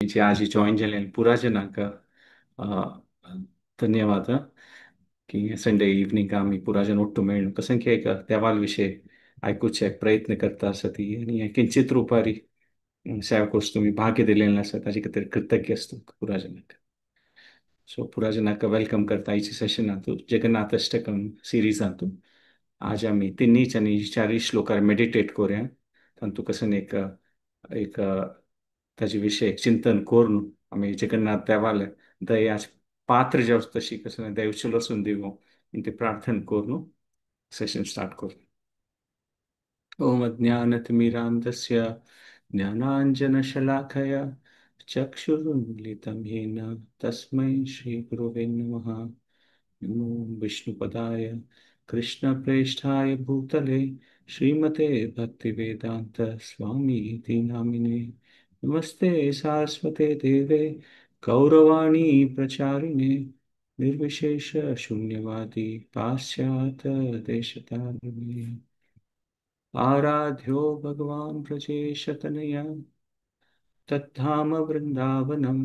जे आज जॉईन जाले पुरा जनांक धन्यवाद की संडे इवनिंग आमी पुरा जन ಒಟ್ಟು मेळून कसं की एक देवाल विशय आयकुचे प्रयत्न करता आसा ती आनी किंचित रुपारी सेवा कोर्स तुमी भाग्य दिलेलें आसा ताजे खातीर कृतज्ञ आसता पुरा जनांक। सो पुरा जनांक welcome करता आयच्या सेशनांतू जगन्नाथ अष्टकम सिरीजांतू। आज आमी तिन्हीच आनी चारय श्लोकार मेडिटेट करूया, तातूंत कसं एक एक ताजे विशय चिंतन करून आमी जगन्नाथ देवाले दया पात्र जावं तशी कसं देव चलोसून दिवं ते प्रार्थना करून सेशन स्टार्ट करूं। ओम अज्ञानतिमिरान्धस्य ज्ञानाञ्जनशलाकया चक्षुरुन्मीलितं येन तस्मै श्रीगुरवे नमः। नमो विष्णुपदाय कृष्णप्रेष्ठाय भूतले श्रीमते भक्तिवेदान्त स्वामीति नामिने। नमस्ते सारस्वते देवे गौरवाणी प्रचारिणे निर्विशेष शून्यवादी पाश्चात्य देशतारिणे। आराध्यो भगवान ब्रजेशतनया तद्धाम वृंदावनम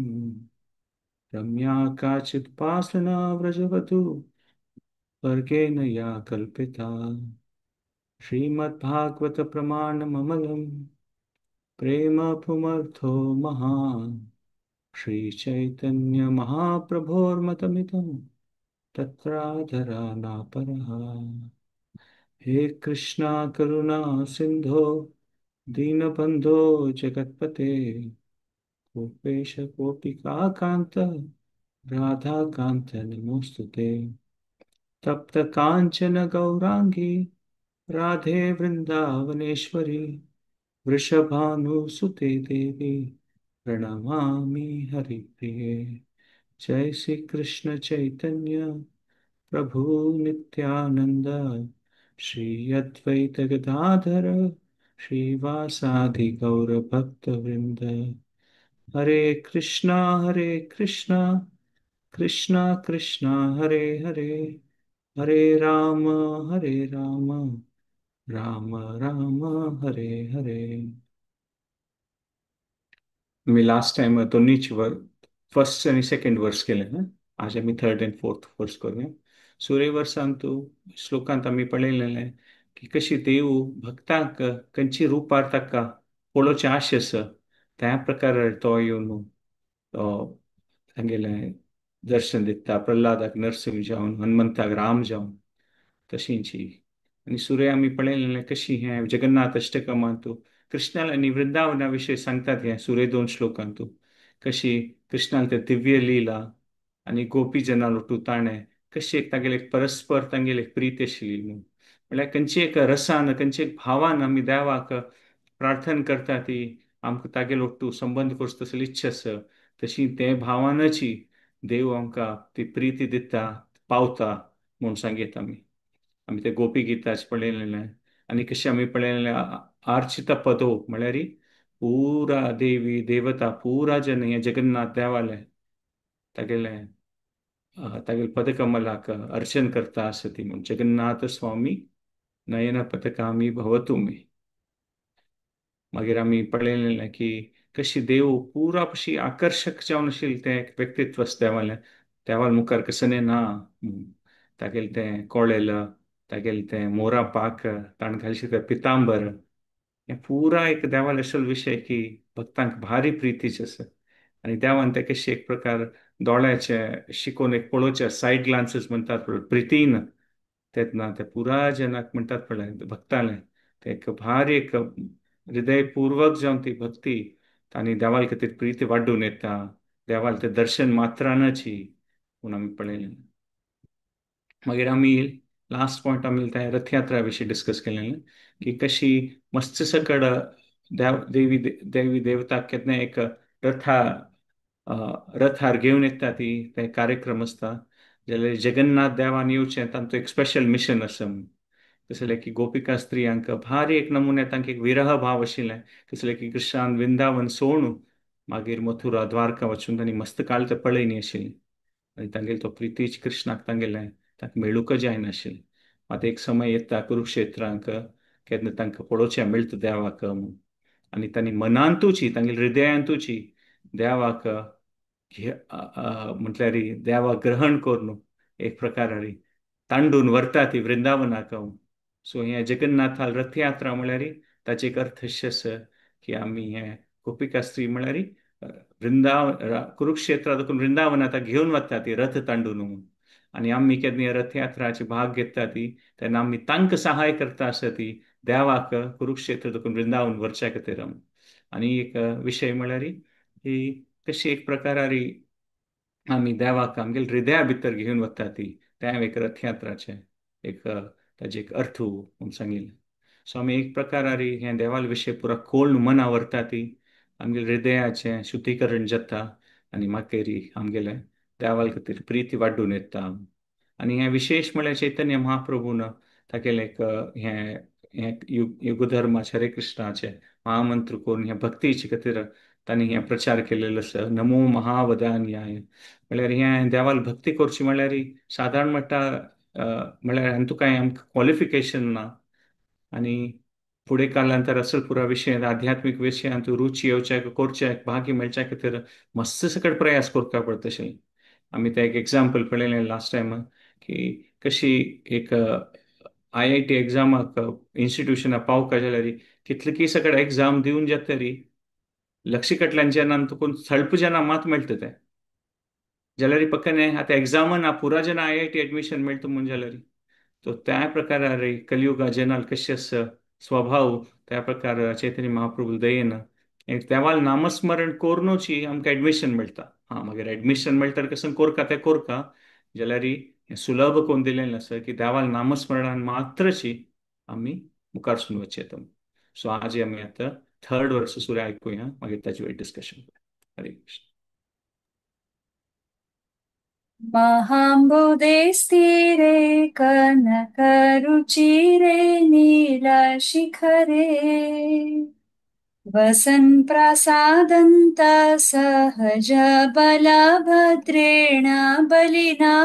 रम्या काचित् पासना व्रजवधू वर्गेण या कल्पिता। श्रीमद्भागवत प्रमाणममलं प्रेम पुमर्थो महान श्री चैतन्य महाप्रभोर्मतमिदं तत्राधरा नापरः। हे कृष्णा करुणा सिंधो दीनबंधो जगत्पते गोपेश गोपिकाकांत राधाकांत नमोस्तुते। तप्त कांचन गौरांगी राधे वृंदावनेश्वरी वृषभानुसुते देवी प्रणमामि हरिप्रिये। जय श्री कृष्ण चैतन्य प्रभु नित्यानंद श्री अद्वैत गदाधर श्रीवासादि गौर भक्त वृंद। हरे कृष्णा कृष्णा कृष्णा हरे हरे, हरे राम राम राम हरे हरे। मी लास्ट टाइम दोन्हीच वर फर्स्ट आणि सेकंड वर्स केले ना, आज आम्ही थर्ड अँड फोर्थ वर्स करूया। सूर्य वर्सांतू श्लोकांत आमी पळयलेलें की कशी देव भक्तांक खंयची रुपार ताका पळोवचें आश आसा त्या प्रकार तो येवन तांगेलें दर्शन दिता। प्रल्हादाक नरसिंह जावन, हनुमंताक राम जावन तशींची। आनी सूर्य आमी पळयलेलें कशी हें जगन्नाथ अष्टकमांतू कृष्णाल आनी वृंदावना विशय सांगतात हें सूर्य दोन श्लोकांतू कशी कृष्णाल ते दिव्य लीला आनी गोपी जनां लोटू ताणें कशी एक तागेले परस्पर तांगेले एक प्रीत आशिल्ली न्हू। म्हणल्यार खंयची एक रसान खंयची एक भावान आमी देवाक प्रार्थना करता ती आमकां तागेलो लोटू संबंद करचो तसली इच्छा आसा तशी ते भावानची देव आमकां ती प्रिती दिता पावता म्हूण सांगीत आमी। आमी ते गोपी गीताच पळयलेलें आनी कशें आमी पळयलेलें आर्चिता पदो म्हळ्यार पुरा देवी देवता पुरा जन हे जगन्नाथ देवाले तागेलें तागेले पदकमलाक अर्चन करता आसा ती म्हूण जगन्नाथ स्वामी नयन पथकामी भवतु मे। मागीर आमी पळयलेलें की कशी देव पुरा कशी आकर्शक जावन आशिल्लें तें एक व्यक्तित्व आसा देवालें। देवाल मुखार कसलें ना तागेलें तें कोळेल तागेलें तें मोरा पाक ताणें घालशें तें पितांबर हें पुरा एक देवाल असो विशय की भक्तांक भारी प्रितीच आसा। आनी देवान ते कशी एक प्रकार दोळ्याचे शिकोवन एक पळोवचे सायड ग्लान्सीस म्हणटात पळय प्रितीन तेन्ना ते पुरा जनाक म्हणटात पळय भक्तालें ते एक भारी एक हृदयपूर्वक जावन ती भक्ती आनी देवाल खातीर प्रिती वाडून येता देवाल ते दर्शन मात्रानची म्हूण आमी पळयलें। मागीर आमी लास्ट पॉयंट आमी ते रथयात्रा विशीं डिस्कस केलें की कशी मस्त सकड देवी देवी देवता केन्ना एक रथा रथार घेवन येता ती ते कार्यक्रम आसता जाल्यार जगन्नाथ देवान येवचें तांचो एक स्पेशल मिशन आसा। कसलें की गोपिका स्त्रियांक भारी एक नमुने तांकां एक विरह भाव आशिल्लें कसलें की कृष्णान वृंदावन सोडून मागीर मथुरा द्वारका वचून तांणी मस्त काळ ते पळयनी आशिल्ली आनी तांगेलो तो प्रितीच कृष्णाक तांगेलें तांकां मेळूंक जायनाशिल्लें। मात एक समय येता कुरुक्षेत्रांक केन्ना तांकां पळोवचें मेळटा देवाक आनी तांणी मनांतूची तांगेले हृदयांतूची देवाक म्हटल्यार देवाक ग्रहण करून एक प्रकारारी तांडून व्हरता ती वृंदावनाक. सो हें जगन्नाथाल रथयात्रा म्हळ्यार ताचें एक अर्थ अशें आसा की आमी हें गोपिका स्त्री म्हळ्यार वृंदावन कुरुक्षेत्रा देखून वृंदावनाक घेवन वता ती रथ तांडून म्हणून. आनी आमी केन्ना रथयात्राचे भाग घेता ती तेन्ना आमी तांकां सहाय करता आसा ती देवाक कुरुक्षेत्र देखून वृंदावन व्हरच्या खातीर. आनी एक विशय म्हळ्यार ही कशी एक प्रकारारी आमी देवाक आमगेले हृदया भितर घेवन वता ती तें एक रथयात्राचें एक ताजें एक अर्थ म्हूण सांगिल्लें. सो आमी एक प्रकारारी हें देवाल विशय पुरा कोण मना व्हरता ती आमगेले हृदयाचें शुद्धीकरण जाता आनी मागीर आमगेलें देवाल खातीर प्रिती वाडून येता. आनी हें विशेश म्हळ्यार चैतन्य महाप्रभून तागेलें एक हें हें युगधर्माचें हरे कृष्णाचें महामंत्र करून ह्या भक्तीचे खातीर तांणी हें प्रचार केलेलो आसा. नमो महावदान्याय म्हळ्यार हें देवाल भक्ती करची म्हळ्यार सादारण म्हणटा म्हळ्यार हातूंत कांय आमकां क्वॉलिफिकेशन ना. आनी फुडें कालांतर असल पुरा विशयांत आध्यात्मीक विशयांत रुची येवच्याक करच्याक भाग्य मेळच्या खातीर मस्त सकट प्रयास करपाक पडटा तशें. आमी तें एक एग्जाम्पल पळयलें लास्ट टायम की कशी एक IIT एग्जामाक इन्स्टिट्युशनाक पावका जाल्यार कितले की सकट एग्जाम दिवन जातरी लक्ष कडल्यान जेन्ना तुका स्वल्प जेन्ना मात मेळटा तें जाल्यार पक्कने आतां एग्जामा ना पुरा जेन्ना IIT admission मेळटा म्हूण जाल्यार तो त्या प्रकारार कलियुगा जेन्ना कशें आसा स्वभाव त्या प्रकार चैतन्य महाप्रभू दयेन एक देवाल नामस्मरण करुनूच आमकां एडमिशन मेळटा. हां मागीर एडमिशन मेळटा कसं कोरका तें कोरका जाल्यार हें सुलभ कोण दिलें आसा की देवाल नामस्मरणान मात्रशी आमी मुखार सून वचचें येता. सो आज आमी आतां थर्ड वर्स सुरू आयकुया मागीर ताचे वयर डिस्कशन करूया. हरे कृष्ण. महाम्बुदे स्थिरे कनकरुचिरे नीलशिखरे वसन् प्रासादन्त सहज बलभद्रेण बलिना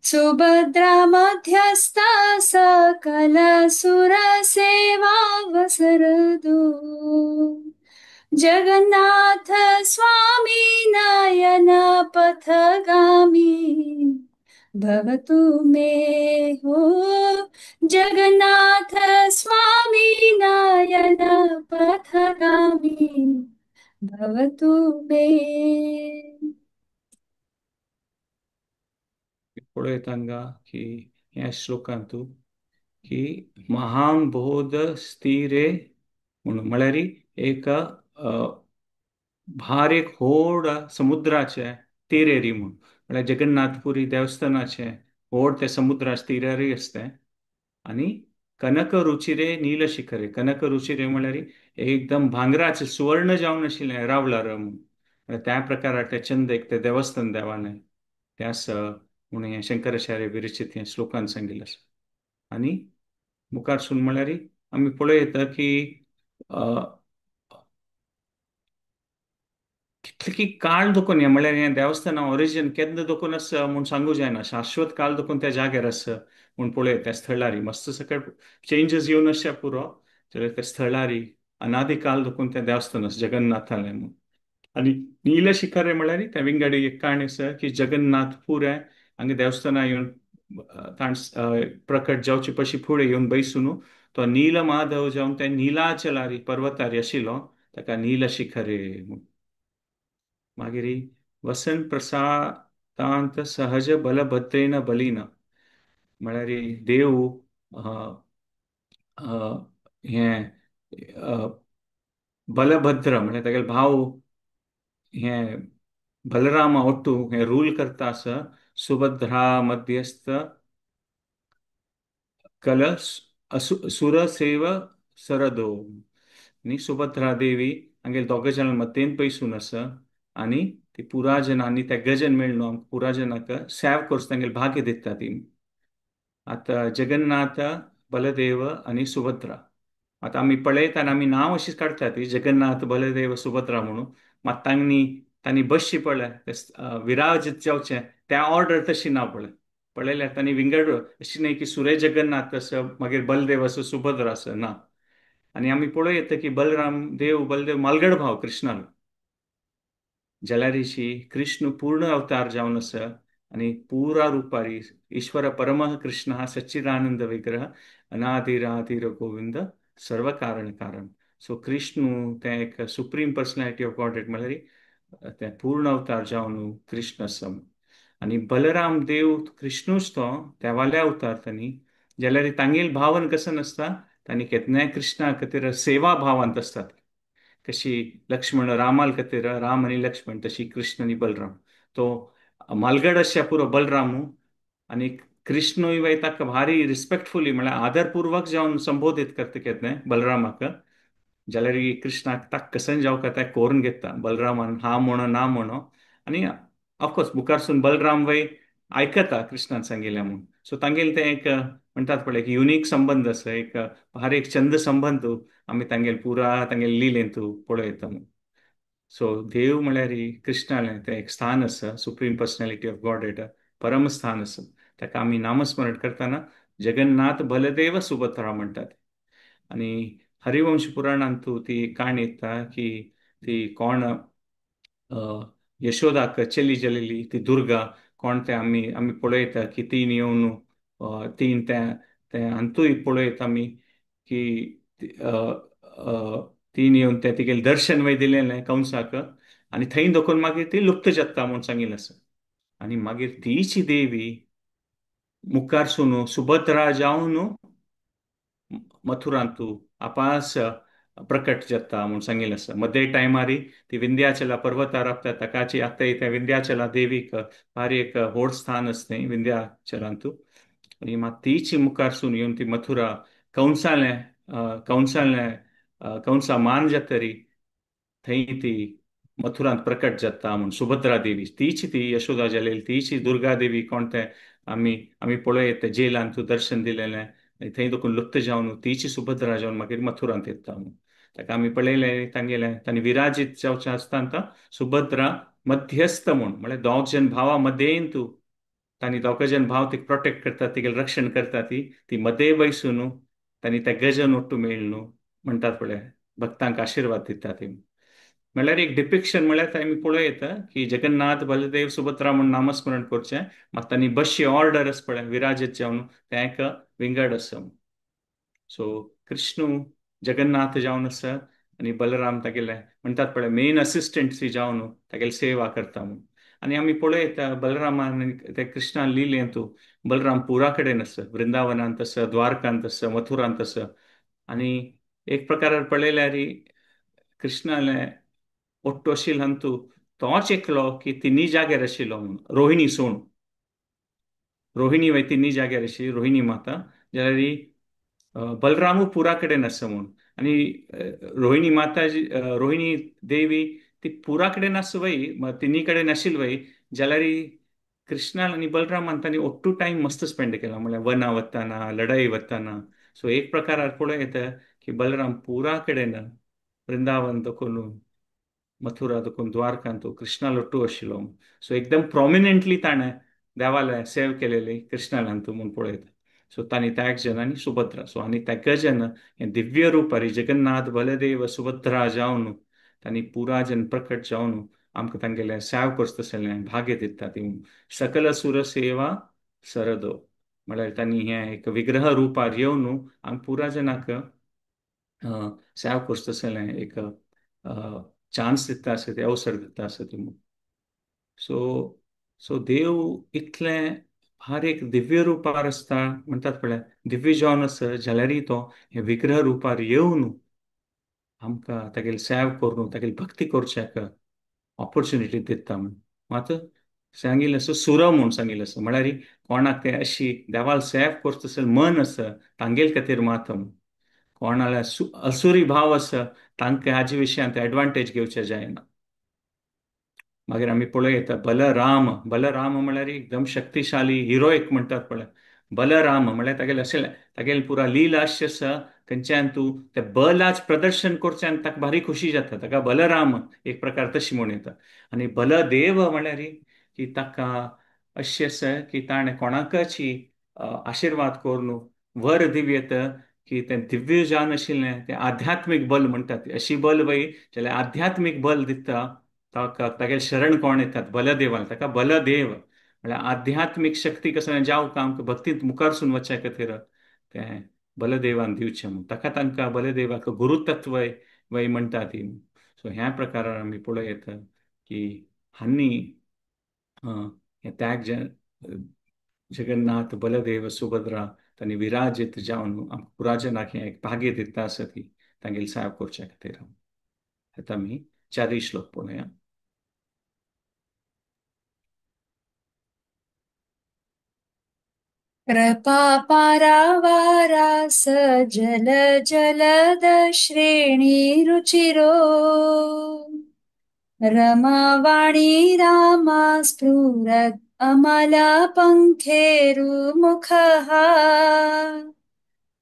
सुभद्रा मध्यस्था सकल सुरसेवावसरदो जगन्नाथ स्वामी नयन पथगामी भवतु मे हो जगन्नाथ स्वामी नयन पथगामी भवतु मे. पळयता हांगा की ह्या श्लोकांतू की महांबोध स्थिरे म्हणून म्हळ्यार एक भार एक व्हड समुद्राचे तिरेरी म्हूण म्हळ्यार जगन्नाथपुरी देवस्थानाचे व्हड ते समुद्राचे तिरेरी आसता. आनी कनक रुचिरे नीलशिखरे, कनक रुचिरे म्हळ्यार एकदम भांगराचे सुवर्ण जावन आशिल्लें रावलार म्हूण म्हळ्यार त्या प्रकारार ते चंद एक ते देवस्थान देवालें त्यास म्हणून हें शंकराचार्य विरचित हें श्लोकान सांगिल्लें आसा. आनी मुखार सून म्हळ्यार आमी पळयता की कितले की काळ देखून हें म्हळ्यार हें देवस्थान ओरिजीन केन्ना देखून आसा म्हूण सांगू जायना, शाश्वत काळ देखून त्या जाग्यार आसा म्हूण पळयता त्या स्थळारी मस्त सकट चेंजीस येवन आसच्या पुरो जाल्यार त्या स्थळारी अनादी काळ देखून तें देवस्थान आसा जगन्नाथालें म्हूण. आनी नीलशिखरे म्हळ्यार त्या विंगडी एक काणी आसा की जगन्नाथपूर हांगा देवस्थानां येवन ताण प्रकट जावचे पशी फुडें येवन बैसून तो नीलमाधव जावन त्या नीलाचलारी पर्वतारी आशिल्लो ताका नीलशिखरे म्हूण. मागीर वसंत प्रसादांत सहज बलभद्रेन बलीन म्हळ्यार देव हें बलभद्र म्हळ्यार तागेलो भाव हें बलराम ओट्टू हें रूल करता आसा सुभद्रा मध्यस्थ कल सुरसेव सरदो न्ही सुभद्रा देवी हांगेले दोग जाणां मध्येन पयसून आसा आनी ती पुराजनांनी त्या गजन मेळ्ळो आमकां पुराजनाक सेव करचो तांगेले भाग्य दिता ती. आतां जगन्नाथ बलदेव आनी सुभद्रा आतां आमी पळयता आनी आमी नांव अशीच काडटा ती जगन्नाथ बलदेव सुभद्रा म्हणून मात तांणी बसची पळय विराजीत जावचें त्या ऑर्डर तशी ना पळय पळयल्यार तांणी विंगड अशी न्हय की सुरे जगन्नाथ आसा मागीर बलदेव आसा सुभद्रा आसा ना. आनी आमी पळोवं येता की बलराम देव बलदेव मालगड भाव कृष्णालो जाल्यारिशी कृष्ण पूर्ण अवतार जावन आसा आनी पुरा रुपारी ईश्वर परम कृष्ण हा सच्चिदानंद विग्रह अनादिरादिर गोविंद सर्व कारण कारण. सो कृष्ण तें एक सुप्रीम पर्सनॅलिटी ऑफ गॉड म्हळ्यार तें पूर्ण अवतार जावन कृष्ण आसा. आनी बलराम देव कृष्णूच तो देवाल्या अवतार तांणी, जाल्यार तांगेल भावन कसो नासता, तांणी केन्नाय कृष्णा खातीर सेवा भावांत आसतात. कशी लक्ष्मण रामाल खातीर राम आनी लक्ष्मण, तशी कृष्ण आनी बलराम. तो मालगड अशा पुरो बलरामू आनी कृष्णूय वय ताका भारी रिस्पेक्टफुली म्हळ्यार आदरपूर्वक जावन संबोधीत करता केन्नाय बलरामाक. जाल्यार कृष्णाक ताक कसन जावका तें कोरून घेता बलरामान, हा म्हणो ना म्हणो. आनी ऑफकोर्स मुखारसून बलराम वय आयकता कृष्णान सांगिल्लें म्हूण. सो तांगेल तें एक म्हणटात पळय एक युनीक संबंद आसा, एक भारी एक चंद संबंद आमी तांगेल पुरा तांगेल लिलेंतू पळयता म्हूण. सो देव म्हळ्यार कृष्णालें तें एक स्थान आसा, supreme personality of God at परम स्थान आसा. ताका आमी नामस्मरण करतना जगन्नाथ बलदेव सुभद्रा म्हणटात. आनी हरिवंश पुराणांतू ती काणी येता की ती कोण यशोदाक चली जालेली ती दुर्गा कोण तें आमी आमी पळयता की तीन येवन तीन तें तें हातूंय पळयता आमी की तीन येवन तें तिगेलें दर्शन वय दिलेलें कंसाक आनी थंय दखून मागीर ती लुप्त जाता म्हूण सांगिल्लें आसा. आनी मागीर तीच देवी मुखारसून सुभद्रा जावन मथुरांतू आपास प्रकट जाता म्हूण सांगिल्लें आसा. मदे टायमारी ती विंध्याचला पर्वतार आपता ताकाची आतां त्या विंध्याचला देवीक भारी एक व्हड स्थान आसा थंय विंध्याचलांतू. आनी मात तीच मुखारसून येवन ती मथुरा कंसालें कंसालें कंसा मान जातरी थंय ती मथुरांत प्रकट जाता म्हूण सुभद्रा देवी. तीच ती यशोदा जालेली तीच दुर्गा देवी कोण तें आमी आमी पळयत जेलांत दर्शन दिलेलें थंय देखून लुप्त जावन तीच सुभद्रा जावन मागीर मथुरांत येता म्हूण. ताका आमी पळयलें तांगेलें तांणी विराजीत जावचें आसतना सुभद्रा मध्यस्थ म्हूण म्हळ्यार दोग जन भावा मदेन तूं तांणी दोग जन भाव तिका प्रोटेक्ट करता, तिगेलें रक्षण करता, ती ती मदे बैसून तांणी त्या गजन ओट्टू मेळ्ळें न्हू म्हणटात पळय भक्तांक आशिर्वाद दिता ती. म्हळ्यार एक डिपिक्शन म्हळ्यार आमी पळोवं की जगन्नाथ बलदेव सुभद्रा म्हूण नामस्मरण करचें, मात तांणी बसची ऑर्डर आसा पळय विराजीत जावन तें एक विंगड आसा. सो कृष्णू जगन्नाथ जावन आसा आनी बलराम तागेले म्हणटात पळय मेन असिस्टंट सी जावन तागेली सेवा करता म्हूण. आनी आमी पळयता बलरामान ते कृष्णान लिलें तूं बलराम पुरा कडेन आसा, वृंदावनांत आसा, द्वारकांत आसा, मथुरांत आसा. आनी एक प्रकारार पळयल्यार कृष्णालें ओट्टो आशिल्लो हातूंत तोच एकलो की तिन्ही जाग्यार आशिल्लो म्हूण. रोहिणी सोण रोहिणी वय तिन्ही जाग्यार आशिल्ली रोहिणी माता, जाल्यार बलरामू पुरा कडेन आसा म्हूण. आनी रोहिणी माता रोहिणी देवी ती पुरा कडेन आसा वय, तिन्ही कडेन आशिल्ली वय, जाल्यार कृष्णान आनी बलरामान तांणी ओट्टू टायम मस्त स्पेंड केला, म्हळ्यार वना वतना लढाई वतना. सो एक प्रकारार पळोवं येता की बलराम पुरा कडेन वृंदावन दखून मथुरा दखून द्वारकांत कृष्णा लोट्टू आशिल्लो. सो एकदम प्रोमिनंटली ताणें देवाले सेव केलेली कृष्णालांतू म्हूण पळयता. सो तांणी त्याग जन आनी सुभद्रा. सो आनी त्या गजन हें दिव्य रुपारी जगन्नाथ बलदेव सुभद्रा जावन तांणी पुरा जन प्रकट जावन आमकां तांगेलें सेव करता तसलें भाग्य दिता ती सकल सुर सेवा सरदो. म्हळ्यार तांणी हें एक विग्रह रुपार येवन आमकां पुरा जनाक सेव करता तसलें एक चान्स दिता आसा, ते अवसर दिता आसा ती. सो सो देव इतलें भार एक दिव्य रुपार आसता म्हणटात पळय दिव्य जावन आसा, जाल्यारय तो हे विग्रह रुपार येवन आमकां तागेली सेव करून तागेली भक्ती करच्याक ऑपोर्चुनिटी दिता म्हूण. मात सांगिल्लें आसा सुर म्हूण सांगिल्लें आसा, म्हळ्यार कोणाक तें अशी देवाल सेव करता तसलें मन आसा तांगेले खातीर मात म्हूण. कोणाल्या असुरी भाव आसा तांकां हाजे विशयांत एडवांटेज घेवचें जायना. मागीर आमी पळयता बलराम, बलराम म्हळ्यार एकदम शक्तिशाली हिरोइक म्हणटात पळय. बलराम म्हळ्यार तागेलें अशें तागेलें पुरा लीला अशें आसा खंयच्यान तूं तें बलाच प्रदर्शन करच्यान ताका भारी खुशी जाता, ताका बलराम एक प्रकार तशी म्हूण येता. आनी बलदेव म्हळ्यार की ताका अशें आसा की ताणें कोणाकची आशिर्वाद करून वर दिवयेत की तें दिव्य जावन आशिल्लें तें आध्यात्मीक बल म्हणटात, अशी बल वय जाल्यार आध्यात्मीक बल दिता ताका तागेले शरण कोण येतात बलदेवान, ताका बलदेव म्हळ्यार आध्यात्मीक शक्ती कसो जावं आमकां भक्तींत मुखारसून वचच्या खातीर तें बलदेवान दिवचें म्हूण ताका तांकां बलदेवाक गुरुतत्व वय म्हणटा ती. सो ह्या प्रकारान आमी पळोवं येता की हांणी हे त्याग जगन्नाथ बलदेव सुभद्रा तांणी विराजीत जावन आमकां पुराजनाक हें एक भाग्य दिता आसा ती तांगेली सेवा करच्या खातीर. आतां आमी चारूय श्लोक पळोवया. कृपा पारावारा सजल जलद श्रेणी रुचिरो रमावाणी रामा स्फुरत् अमला पंखेरुमुखः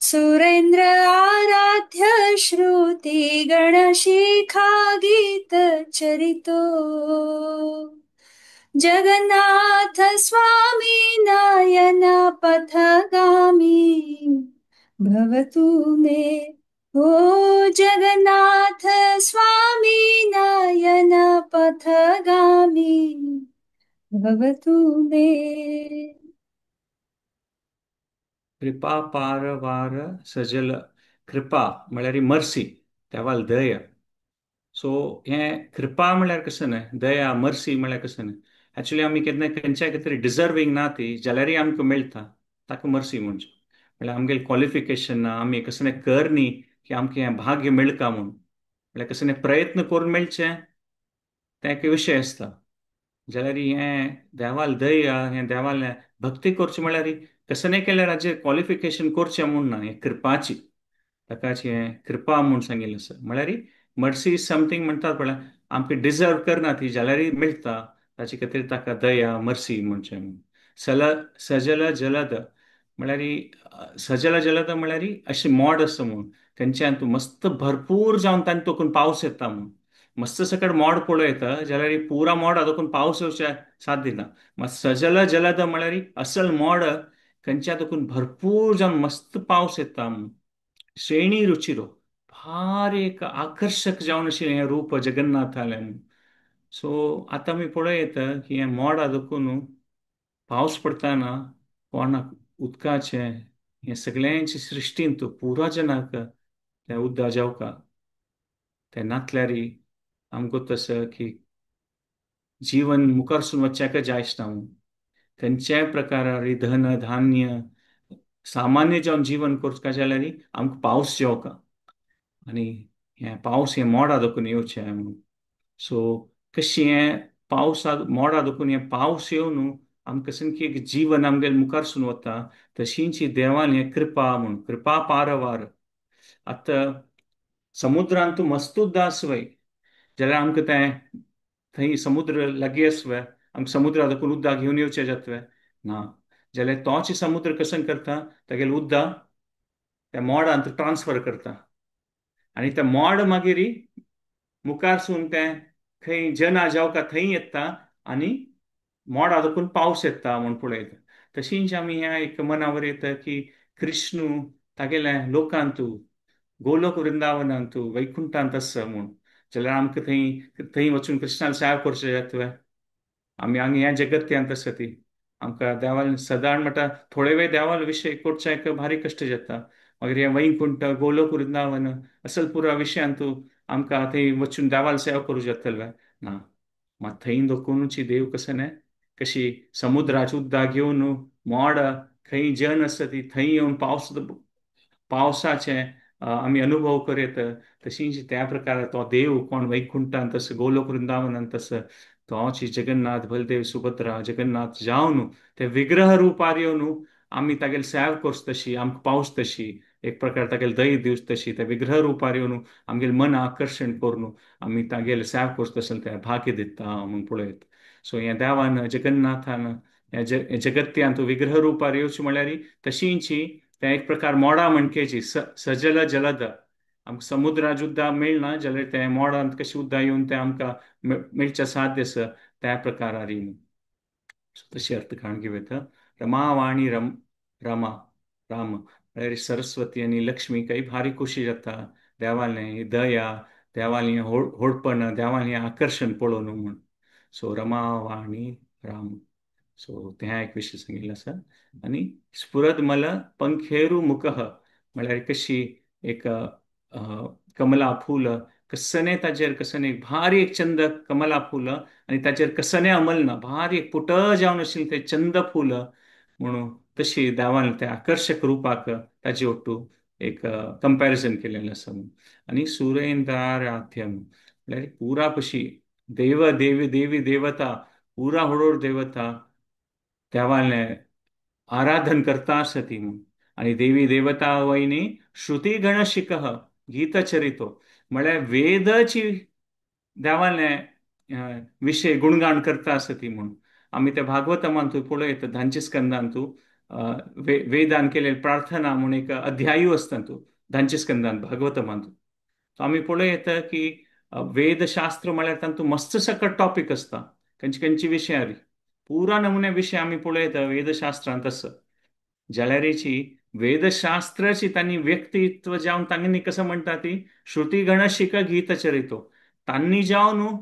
सुरेंद्र आराध्य श्रुति गणशिखा गीत चरितो जगन्नाथ स्वामी नयन पथगामी भवतु मे. ओ जगन्नाथ स्वामी नयन पथगामी भवतु मे. कृपा पारवार सजल, कृपा म्हळ्यार मर्सी, देवाल दया. सो हें कृपा म्हळ्यार कशें न्हय, दया मर्सी म्हळ्यार कशें न्हय, एक्चुली आमी केन्ना खंयच्याय खातीर डिजर्वींग ना ती जाल्यारय आमकां मेळटा ताका मर्सी म्हणचें. म्हळ्यार आमगेलें क्वॉलिफिकेशन ना, आमी कसलें कर न्ही की आमकां हें भाग्य मेळटा म्हूण, म्हळ्यार कसलें प्रयत्न करून मेळचें तें एक विशय आसता. जाल्यार हें देवाल दया, हें देवालें भक्ती करचें म्हळ्यार कसलें केल्यार हाजेर क्वॉलिफिकेशन करचें म्हूण ना, हें कृपाची, ताकाच हें कृपा म्हूण सांगिल्लें आसा. म्हळ्यार मर्सी is something म्हणटात पळय आमकां डिजर्व करना ती जाल्यारय मेळटा, ताचे खातीर ताका दया मर्सी म्हणचें. सजल जलद म्हळ्यार सजल जलद म्हळ्यार अशें मोड आसा म्हूण खंयच्यान तूं मस्त भरपूर जावन तांकां तोकून पावस येता म्हूण, मस्त सकट मोड पळोवं येता जाल्यार पुरा मोड तोकून पावस येवच्या साथ दिना. मात सजल जलद म्हळ्यार असल मोड खंयच्या तोकून भरपूर जावन मस्त पावस येता म्हूण. श्रेणी रुचिरो भार एक आकर्शक जावन अशें हें रूप जगन्नाथालें म्हूण. सो आतां आमी पळोवं येता की हें मोडा देखून पावस पडटाना कोणाक उदकाचें हें सगळ्यांचे सृश्टींत पुरा जनाक तें उदक जावका तें नातल्यार आमकां तसो की जीवन मुखारसून वचच्याक जायच ना म्हूण. खंयच्याय प्रकारार धन धान्य सामान्य जावन जीवन करता जाल्यार आमकां पावस जेवका आनी हें पावस हें मोडा देखून येवचें म्हणून. सो कशें हें पावसा मोडा देखून हें पावस येवन आमकां सामकें एक जीवन आमगेलें मुखारसून वता तशींच देवान हें कृपा म्हूण, कृपा पारवार. आतां समुद्रांत मस्त उदक आसवय जाल्यार आमकां तें थंय समुद्र लागीं आसवय आमकां समुद्रा देखून उदक घेवन येवचें जातलें ना, जाल्यार तोच समुद्र कसं करता तागेलें उदक त्या मोडांत ट्रान्सफर करता आनी तें मोड मागीर मुखारसून तें खंय जना जावका थंय येता आनी मोडा देखून पावस येता म्हूण पळयता. तशींच आमी ह्या एक मनावर येता की कृष्णू तागेल्या लोकांतू गोलोक वृंदावनांतू वैकुंठांत आसा म्हूण, जाल्यार आमकां थंय थंय वचून कृष्णाक सेवा करचें जातलें. आमी हांगा ह्या जगत्यांत आसा ती आमकां देवान सदां म्हणटा थोडे वेळ देवाल विशय करच्याक भारी कश्ट जाता, मागीर हें वैकुंठ गोलोक वृंदावन असल पुरा विशयांतू आमकां थंय वचून देवाल सेवा करूं जातलें ना. मात थंय दोकोनूच देव कसो न्हय कशी समुद्राचे उदक घेवन मोड खंय जन आसा ती थंय येवन पावस पावसाचें आमी अनुभव करयत. तशींच त्या प्रकार तो देव कोण वैकुंठांत आसा गोलोक वृंदावनांत आसा तोच जगन्नाथ बलदेव सुभद्रा जगन्नाथ जावन ते विग्रह रुपार येवन आमी तागेले सेवा करच तशी आमकां पावस तशी एक प्रकार तागेले दही दिवच तशी ते विग्रह रुपार येवन आमगेलें मन आकर्शण करून आमी तागेले सेवा करच तशें तें भाग्य दिता म्हूण पळयत. सो ह्या देवान जगन्नाथान ह्या जगत्यांत विग्रह रुपार येवचें म्हणल्यार तशींच तें एक प्रकार मोडा म्हणकेची सजल जलद आमकां समुद्रा उदक मेळना जाल्यार तें मोडांत कशें उदक येवन तें आमकां मेळचें साध्य आसा त्या प्रकारार. तशी अर्थ काण घेवं येता. रमावाणी रमा राम म्हळ्यार सरस्वती आनी लक्ष्मी काही भारी खोशी जाता देवालें ही दया देवालें होडपण, देवालें आकर्शण पळोवन म्हूण. सो रमा वाणी राम. सो तें एक विशय सांगिल्लो आसा. आनी स्फुरद मल पंखेरू मुखः म्हळ्यार कशी एक कमला फूल कसने ताजेर कसने भारी एक चंद कमला फूल आनी ताजेर कसने अमल ना भारी एक पुट जावन आशिल्लें तें चंद फूल म्हणून तशी देवान त्या आकर्शक रुपाक ताजे ओट्टू एक कंपॅरिजन केलेलें आसा म्हणून. आनी सुरेंद्राराध्यम म्हळ्यार पुरा कशी देव देवी देवी देवता पुरा होडोड देवता देवालें आराधन करता आसा ती म्हूण. आनी देवी देवता वयनी श्रुती गणशिकः गीतचरितो म्हळ्यार वेदाची देवालें विशय गुणगान करता आसा ती म्हूण. आमी त्या भागवतमांतू पळयता धांचे स्कंदांतू वेदान केलेली प्रार्थना म्हूण एक अध्यायू आसता तूं धांचे स्कंदान भागवतमांतू. आमी पळयता की वेदशास्त्र म्हळ्यार तातूंत मस्त सकट टॉपीक आसता, खंयचे खंयचे विशयार पुरा नमुने विशय आमी पळयता वेदशास्त्रांत आसा. जाल्यारीची वेदशास्त्राची तांणी व्यक्तित्व जावन तांणी कसं म्हणटा ती श्रुती गणशिक गीतचरितो तांणी जावन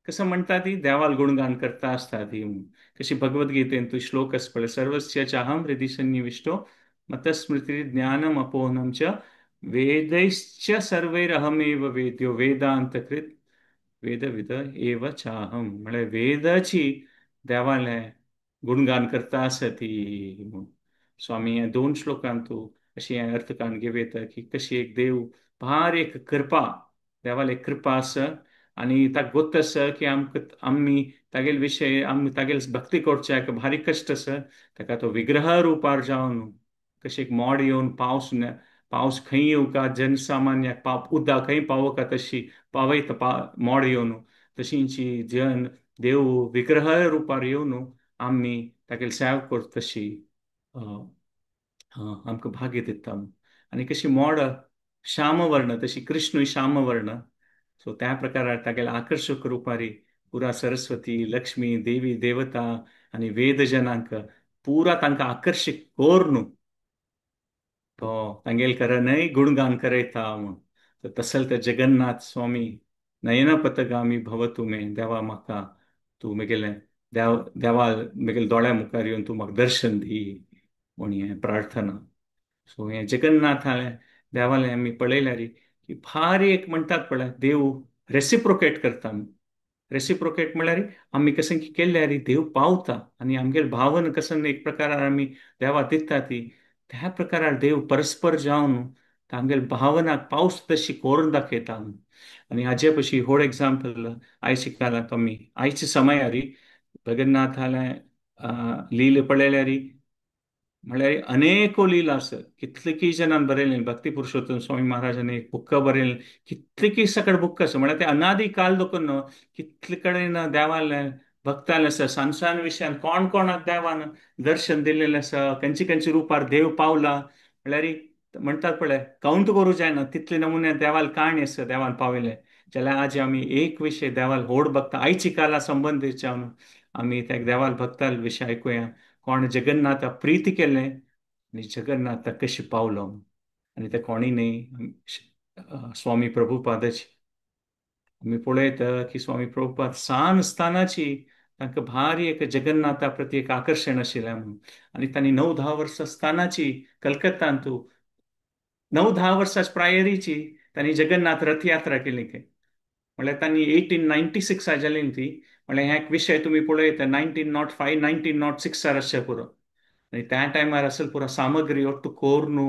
कसं म्हणटा ती देवाल गुणगान करता आसता ती. कशी भगवद्गीतेन तूं श्लोक आसा पळय, सर्वस्य चाहम हृदि सन्निविष्टो मतस्मृति ज्ञानम अपोहनम च वेदैश्च सर्वैरहमेव वेद्यो वेदांतकृत वेदविद एव चाहम. म्हळ्यार वेदाची देवालें गुणगान करता आसा ती म्हूण. सो आमी ह्या दोन श्लोकांतू अशी हें अर्थकाण घेवं की कशी एक देव भार एक कृपा देवाल एक कृपा आसा आनी ताका गोत्त आसा की आमकां आमी तागेले विशय आमी तागेले भक्ती करच्याक भारी कश्ट आसा, ताका तो विग्रह रुपार जावन कशें एक मोड येवन पावस पावस खंय येवका जनसामान्याक पाव उदक खंय पावोका तशी पावयता मोड येवन तशींची जन देव विग्रह रुपार येवन आमी तागेले सेवा करता तशी आमकां भाग्य दिता. आनी कशी मोड श्यामवर्ण तशी कृष्णूय श्यामवर्ण. सो त्या प्रकारार तागेले आकर्शक रुपारी पुरा सरस्वती लक्ष्मी देवी देवता आनी वेदजनांक पुरा तांकां आकर्शीत करून तो तांगेल करनय गुणगान करयता म्हूण. तर तसल तर जगन्नाथ स्वामी नयन पथगामी भवतु मे, देवा म्हाका तूं म्हगेलें देव देवा म्हगेल्या दोळ्या मुखार येवन तूं म्हाका दर्शन दी म्हूण हें प्रार्थना. सो हें जगन्नाथालें देवालें आमी पळयल्यार की भारी एक म्हणटात पळय देव रेसिप्रोकेट करता. रेसिप्रोकेट म्हळ्यार आमी कशें केल्यार देव पावता आनी आमगेले भावन कशें एक प्रकारार आमी देवा दिता ती त्या प्रकारार देव परस्पर जावन तांगेले भावनाक पावस तशी करून दाखयता. आनी हाजे पशी व्हड एग्जाम्पल आयज शिकला आमी आयच्या समयारी जगन्नाथालें लील पळयल्यार म्हळ्यार अनेको लीला आसा, कितलेकी जाणान बरयलें, भक्ती पुरुषोत्तम स्वामी महाराजांनी एक बुक्क बरयलें, कितलेकी सकट बुक्क आसा. म्हळ्यार ते अनादी काल दखून कितले कडेन देवालें भक्तालें आसा, सान सान विशयान कोण कोणाक देवान दर्शन दिल्लेलें आसा, खंयचे खंयचे रुपार देव पावला. म्हळ्यार म्हणटात पळय कावंट करूं जायना तितले नमुने देवाल काणी आसा देवान पाविल्लें. जाल्यार आज आमी एक विशय देवाल व्हड भक्त आयची काला संबंदीत जावन आमी त्या देवाल भक्ताल विशय आयकुया. कोण जगन्नाथा प्रीती केलें आनी जगन्नाथा कशी पावलो आनी ते कोणी न्ही स्वामी प्रभुपादाची. आमी पळयता की स्वामी प्रभुपाद सान स्थानाची तांकां भारी एक जगन्नाथा प्रती एक आकर्शण आशिल्लें म्हणून. आनी तांणी 9-10 वर्सां स्थानाची कलकत्तांतू 9-10 वर्सां प्रायरीची तांणी जगन्नाथ रथयात्रा केली खंय. म्हळ्यार तांणी 1896 जाली ती. म्हळ्यार हें एक विशय तुमी पळयता 1905 1906 आसचें पुरो. आनी त्या टायमार असल पुरा सामग्री ಒಟ್ಟು कोर्नू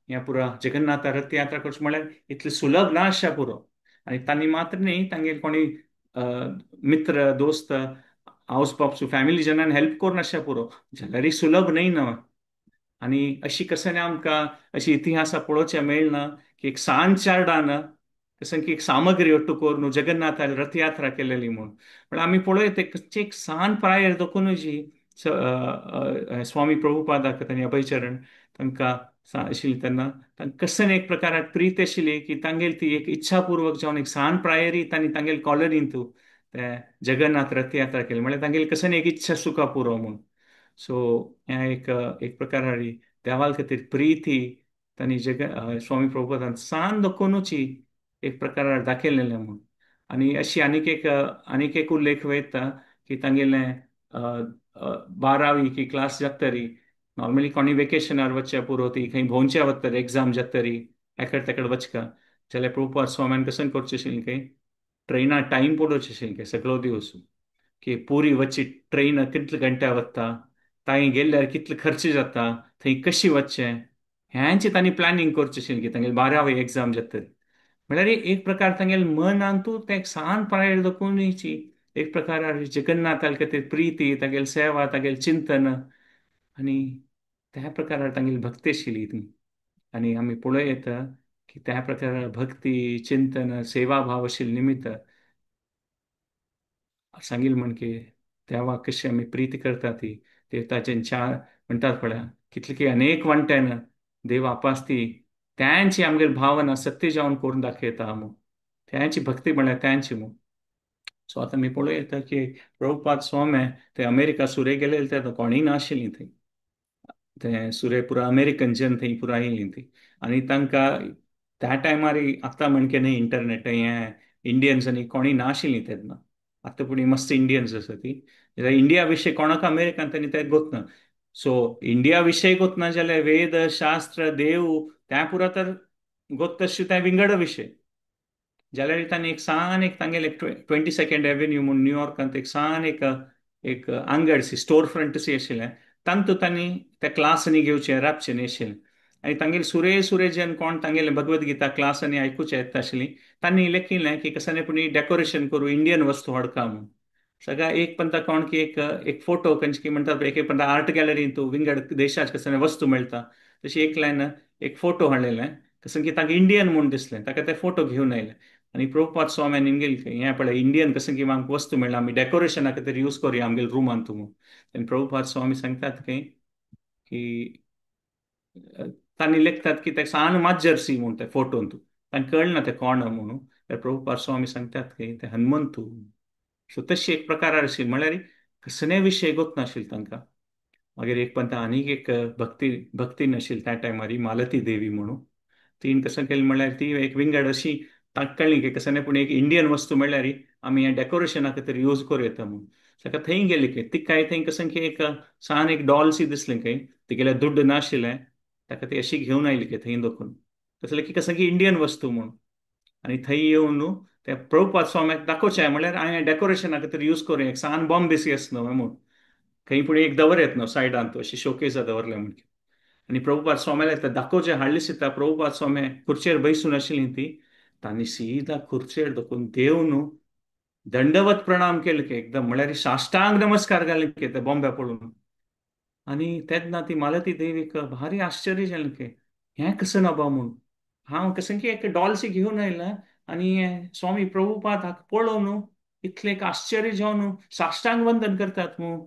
ह्या पुरा जगन्नाथ रथयात्रा करचें म्हळ्यार इतलें सुलभ ना आसचें पुरो. आनी तांणी मात्र न्ही तांगेर कोणी मित्र दोस्त हावस बापसू फॅमिली जनान हेल्प करून आसचें पुरो, जाल्यारय सुलभ न्ही न्हय. आनी अशी कसं आमकां अशी इतिहासा पळोवचें मेळना की एक सान चार्डान कसं की एक सामग्री ಒಟ್ಟು करून जगन्नाथा रथयात्रा केलेली म्हूण. पण आमी पळयत एक सान प्रायर दखूनूच स्वामी प्रभुपादाक तांणी अभयचरण तांकां आशिल्ली तेन्ना तांकां कसन एक प्रकाराक प्रीत आशिल्ली की तांगेली ती एक इच्छापूर्वक जावन एक सान प्रायरी तांणी तांगेले कॉलनींतू ते जगन्नाथ रथयात्रा केली. म्हळ्यार तांगेली कसन एक इच्छा सुखा पुरो म्हूण. सो हें एक एक प्रकारारी देवाल खातीर प्रिती तांणी जग स्वामी प्रभुपादान सान दखुनूच एक प्रकारार दाखयलेलें म्हूण. आनी अशी आनीक एक उल्लेख वयता की तांगेलें बारावी की क्लास जातरी नॉर्मली कोणी वेकेशनार वचचे पुरो, ती खंय भोंवचे वतरी एग्जाम जातरी एकड तेकड वचका जाल्यार प्रभुपाद स्वाम्यान कशें करचें आशिल्लें खंय ट्रेना टायम पळोवचें आशिल्लें खंय सगळो दिवस की पुरी वच्ची ट्रेन कितले घंट्या वता, तांय गेल्यार कितले खर्च जाता, थंय कशी वचचें ह्यांची तांणी प्लॅनिंग करचें आशिल्लें की तांगेली बारावी एग्जाम जातरी. म्हळ्यार एक प्रकार तांगेले मनांतू तें एक सान पायर दखूनची एक प्रकार जगन्नाथाल खातीर प्रिती, तागेली सेवा, तागेलें चिंतन आनी त्या प्रकारार तांगेली भक्ती आशिल्ली ती. आनी आमी पळोवं येता की त्या प्रकार भक्ती, चिंतन, सेवाभाव आशिल्ले निमित्त सांगील म्हण की देवाक कशी आमी प्रिती करता ती देवताचें चार म्हणटात पळय कितले की अनेक वांट्यान देव आपासती त्यांची आमगेली भावना सत्य जावन करून दाखयता म्हूण, त्यांची भक्ती म्हळ्यार त्यांची म्हूण. सो आतां आमी पळोवं येता की प्रभुपाद स्वामी ते अमेरिका सुरे गेलेले ते आतां कोणूय नाशिल्लीं थंय, ते सुरे पुरा अमेरिकन जन थंय पुरा येयलीं ती. आनी तांकां त्या टायमार आतां म्हणके न्ही इंटरनेट हें इंडियन्स आनी कोणूय नाशिल्लीं तेन्ना, आतां पूण मस्त इंडियन्स आसा ती. जाल्यार इंडिया विशय कोणाक अमेरिकन तांणी ते गोतना, सो इंडिया विशय गोतना जाल्यार वेद शास्त्र देव त्या पुरा तर गोत तशें तें विंगड विशय. जाल्यार तांणी एक सान एक तांगेले 22nd avenue म्हूण न्यूयॉर्कांत एक सान एक एक आंगड सी स्टोर फ्रंट सी आशिल्लें, तांतू तांणी त्या क्लासांनी घेवचें राबचें न्ही आशिल्लें. आनी तांगेले सुरे सुरे जन कोण तांगेले भगवद गीता क्लासांनी आयकुचे येता आशिल्लीं, तांणी लेखिल्लें की कसानी पूण डेकोरेशन करूं इंडियन वस्तू हाडका म्हूण. सगळ्या एक पंता कोण की एक एक फोटो खंयचे की म्हणटात एक एक पंता आर्ट गॅलरीन तूं विंगड देशाच कसले वस्तू मेळटा तशी एक लायन एक फोटो हाडलेलें कसं की ताका इंडियन म्हूण दिसलें, ताका ते फोटो घेवन आयले. आनी प्रभुपाद स्वाम्यान गेले हें पळय इंडियन कसं की आमकां वस्तू मेळ्ळा आमी डेकोरेशना खातीर यूज करुया आमगेले रुमान तूं म्हूण. आनी प्रभुपाद स्वामी सांगतात खंय की तांणी लेखतात की ते सान माजरसी म्हूण ते फोटोन तूं तांकां कळना ते कोण म्हणून. प्रभुपाद स्वामी सांगतात की ते हनुमंतू. सो तशी एक प्रकार आशिल्ली म्हळ्यार कसलेय विशय गोत नाशिल्ले तांकां. मागीर एक पंता आनीक एक भक्ती भक्ती नाशिल्ली त्या टायमार मालती देवी म्हणून, तीन कसं केलें म्हळ्यार ती एक विंगड अशी तांकां कळ्ळी की कसं पूण एक इंडियन वस्तू म्हळ्यार आमी हें डेकोरेशना खातीर यूज करूं येता म्हूण. ताका थंय गेली खंय तिकाय थंय कसं की एक सान एक डॉलसी दिसलें खंय, तिगेलें दुड्ड नाशिल्लें ताका ती अशी घेवन आयली खंय थंय दखून तसलें की कसं की इंडियन वस्तू म्हूण. आनी थंय येवन न्हू ते प्रभुपाद स्वाम्याक दाखोवचें म्हळ्यार हांवें डेकोरेशना खातीर यूज करूं एक सान बॉम्ब बेसी आसा न्हू म्हूण, खंय पूण एक दवर येत न्हू सायडान तूं अशी शोकेसा दवरलें म्हूण. आनी प्रभुपाद स्वाम्याले ते दाखोवचें हाडलें दिसता प्रभुपाद स्वामी खुर्चेर बैसून आशिल्ली ती, तांणी सीधा खुर्चेर दखून देव न्हू दंडवत प्रणाम केले की एकदम म्हळ्यार साष्टांग नमस्कार घाले की ते बॉम्बे पळोवन. आनी तेन्ना ती मालती देवीक भारी आश्चर्य जालें की हें कसं ना बा म्हूण, हांव कसं की एक डॉलसी घेवन आयलां आनी स्वामी प्रभुपाद हाका पळोवन न्हू इतलें एक आश्चर्य जावन न्हू साष्टांग वंदन करतात म्हूण,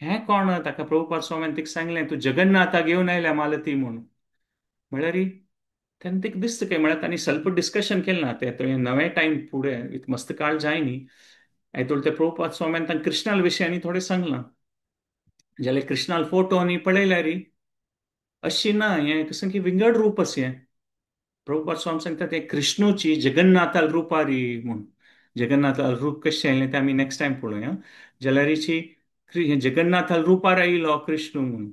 हें कोण? ताका प्रभुपाद स्वामीन तिका सांगलें तूं जगन्नाथा घेवन आयल्या मालती म्हूण. म्हळ्यार तेन्ना तिका दिसता काय म्हळ्यार तांणी स्वल्प डिस्कशन केलें ना तें थंय नवें टायम फुडें इत मस्त काळ जाय न्ही. हेतून ते प्रभुपाद स्वामीन तांकां कृष्णाल विशय आनी थोडें सांगलां, जाल्यार कृष्णाल फोटो आनी पळयल्यार अशी ना हें कसं की विंगड रूप अशें हें. प्रभुपाद स्वामी सांगता तें कृष्णूची जगन्नाथाल रुपारी म्हूण, जगन्नाथाल रूप कशें आयलें तें आमी नेक्स्ट टायम पळोवया. जाल्यार जगन्नाथाल रुपार आयलो कृष्ण म्हूण.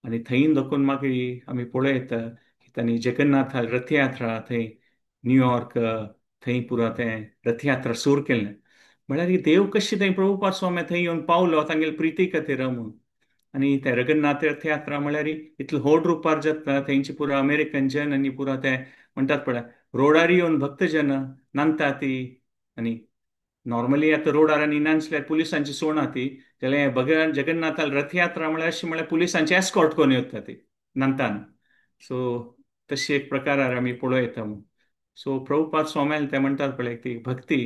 आनी थंय दखून मागीर आमी पळयता की तांणी जगन्नाथाल रथयात्रा थंय न्यूयॉर्क थंय पुरा तें रथयात्रा सुरू केलें. म्हळ्यार देव कशी थंय प्रभुपाद स्वामी थंय येवन पावलो तांगेले प्रिती खातीर म्हूण. आनी ते रगन्नाथ रथयात्रा म्हळ्यार इतले व्हड रुपार जाता थंयची पुरा अमेरिकन जन आनी पुरा ते म्हणटात पळय रोडार येवन भक्तजन नांदता ती. आनी नॉर्मली आतां रोडार आनी नाचल्यार पुलिसांची सोण ती, जाल्यार भगवान जगन्नाथाल रथयात्रा म्हळ्यार अशी म्हळ्यार पुलिसांची एस्कॉर्ट करून येता ती नांदतान. सो तशी एक प्रकारार आमी पळोवं येता म्हूण. सो प्रभुपाद स्वाम्यान ते म्हणटात पळय ती भक्ती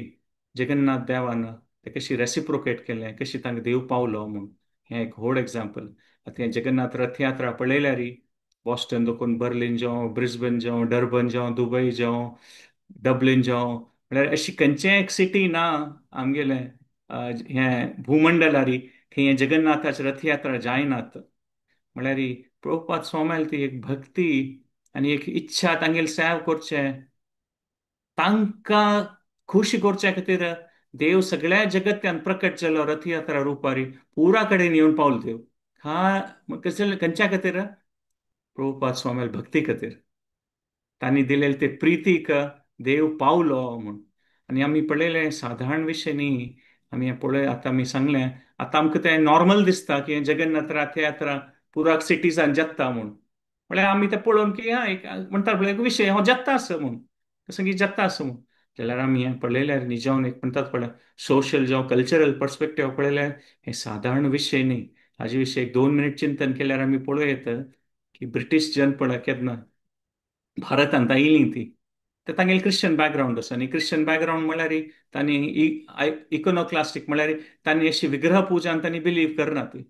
जगन्नाथ देवान ते कशी रेसिप्रोकेट केलें, कशी तांकां देव पावलो म्हूण, हें एक व्हड एग्जाम्पल. आतां हें जगन्नाथ रथयात्रा पळयल्यार बॉस्टन देखून बर्लिन जावं, ब्रिस्बन जावं, डर्बन जावं, दुबय जावं, डब्लिन जावं, म्हळ्यार अशी खंयचें एक सिटी ना आमगेलें हें भूमंडलारी थंय हें जगन्नाथाची रथयात्रा जायनात. म्हळ्यार प्रभुपाद स्वाम्याल ती एक भक्ती आनी एक इच्छा तांगेली सेवा करचें तांकां खुश करच्या खातीर देव सगळ्या जगत्यान प्रकट जालो रथयात्रा रुपारी पुरा कडेन येवन पावलो देव. हा कसले खंयच्या खातीर? प्रभुपाद स्वामी भक्ती खातीर तांणी दिलेले ते प्रितीक देव पावलो म्हूण. आनी आमी पळयलें सादारण विशय न्ही, आमी पळय आतां आमी सांगलें आतां आमकां तें नॉर्मल दिसता की जगन्नाथ रथयात्रा पुराक सिटीजान जाता म्हूण. म्हळ्यार आमी तें पळोवन की हा एक म्हणटा पळय एक विशय हो जाता आसा म्हूण, कसो की जाता आसा म्हूण. जाल्यार आमी हें पळयल्यार निजावन एक म्हणटात पळय सोशल जावं कल्चरल पर्सपेक्टिव पळयल्यार हें सादारण विशय न्ही. हाजे विशय एक 2 मिनीट चिंतन केल्यार आमी पळोवं येता की ब्रिटीश जन पळय केन्ना भारतांत आयिल्लीं ती, ते तांगेले क्रिश्चन बॅकग्रावंड आसा. आनी क्रिश्चन बॅकग्रावंड म्हळ्यार तांणी इकोनोक्लास्टीक म्हळ्यार तांणी अशी विग्रह पुजान तांणी बिलीव करना ती.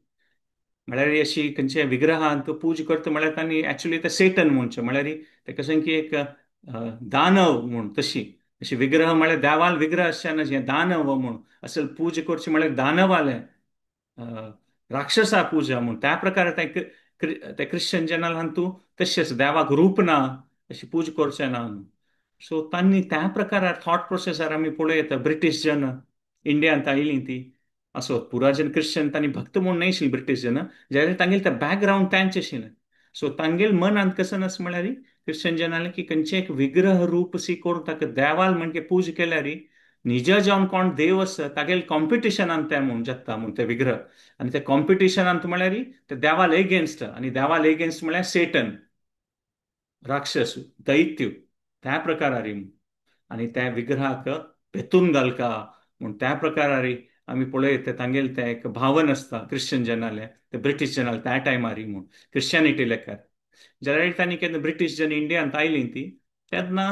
म्हळ्यार अशी खंयच्या विग्रहांत पूजा करता म्हळ्यार तांणी एक्चुली ते सेटन म्हणचें, म्हळ्यार ते कशें की एक दानव म्हूण, तशी अशी विग्रह म्हळ्यार देवाल विग्रह आसचे ना, हें दानव म्हूण असल पूजा करची म्हळ्यार दानवालें राक्षसा पूजा म्हूण. त्या प्रकारे ते क्रिश्चन जनाल तूं तशेंच देवाक रूप ना अशी पूजा करचें ना म्हूण. सो तांणी त्या प्रकारार थॉट प्रोसेसार आमी पळोवं येता ब्रिटीश जन इंडियांत आयिल्लीं ती असो पुरा जन क्रिश्चन तांणी भक्त म्हूण न्हय आशिल्ली ब्रिटीश जन, जाल्यार तांगेलें तें बॅकग्रावंड तांचें आशिल्लें. सो तांगेले मनांत कशें आसा म्हळ्यार क्रिश्चन जनालें की खंयचें एक विग्रह रूप सी करून ताका देवाल म्हणजे पूजा केल्यार निजा जावन कोण देव आसा तागेले कॉम्पिटिशनान तें म्हूण जाता म्हूण ते विग्रह. आनी ते कॉम्पिटिशनान म्हळ्यार ते देवाल एगेन्स्ट, आनी देवाल एगेन्स्ट म्हळ्यार सेटन, राक्षस, दैत्य त्या प्रकारारी. आनी त्या विग्रहाक भेतून घालका म्हूण त्या प्रकारारी आमी पळयत तांगेले तें एक भावन आसता क्रिश्चन जनाले, ते ब्रिटीश जनाले त्या टायमारी म्हूण क्रिश्चियनिटी लेखार. जाल्यार तांणी केन्ना ब्रिटीश जन इंडियांत आयलीं ती तेन्ना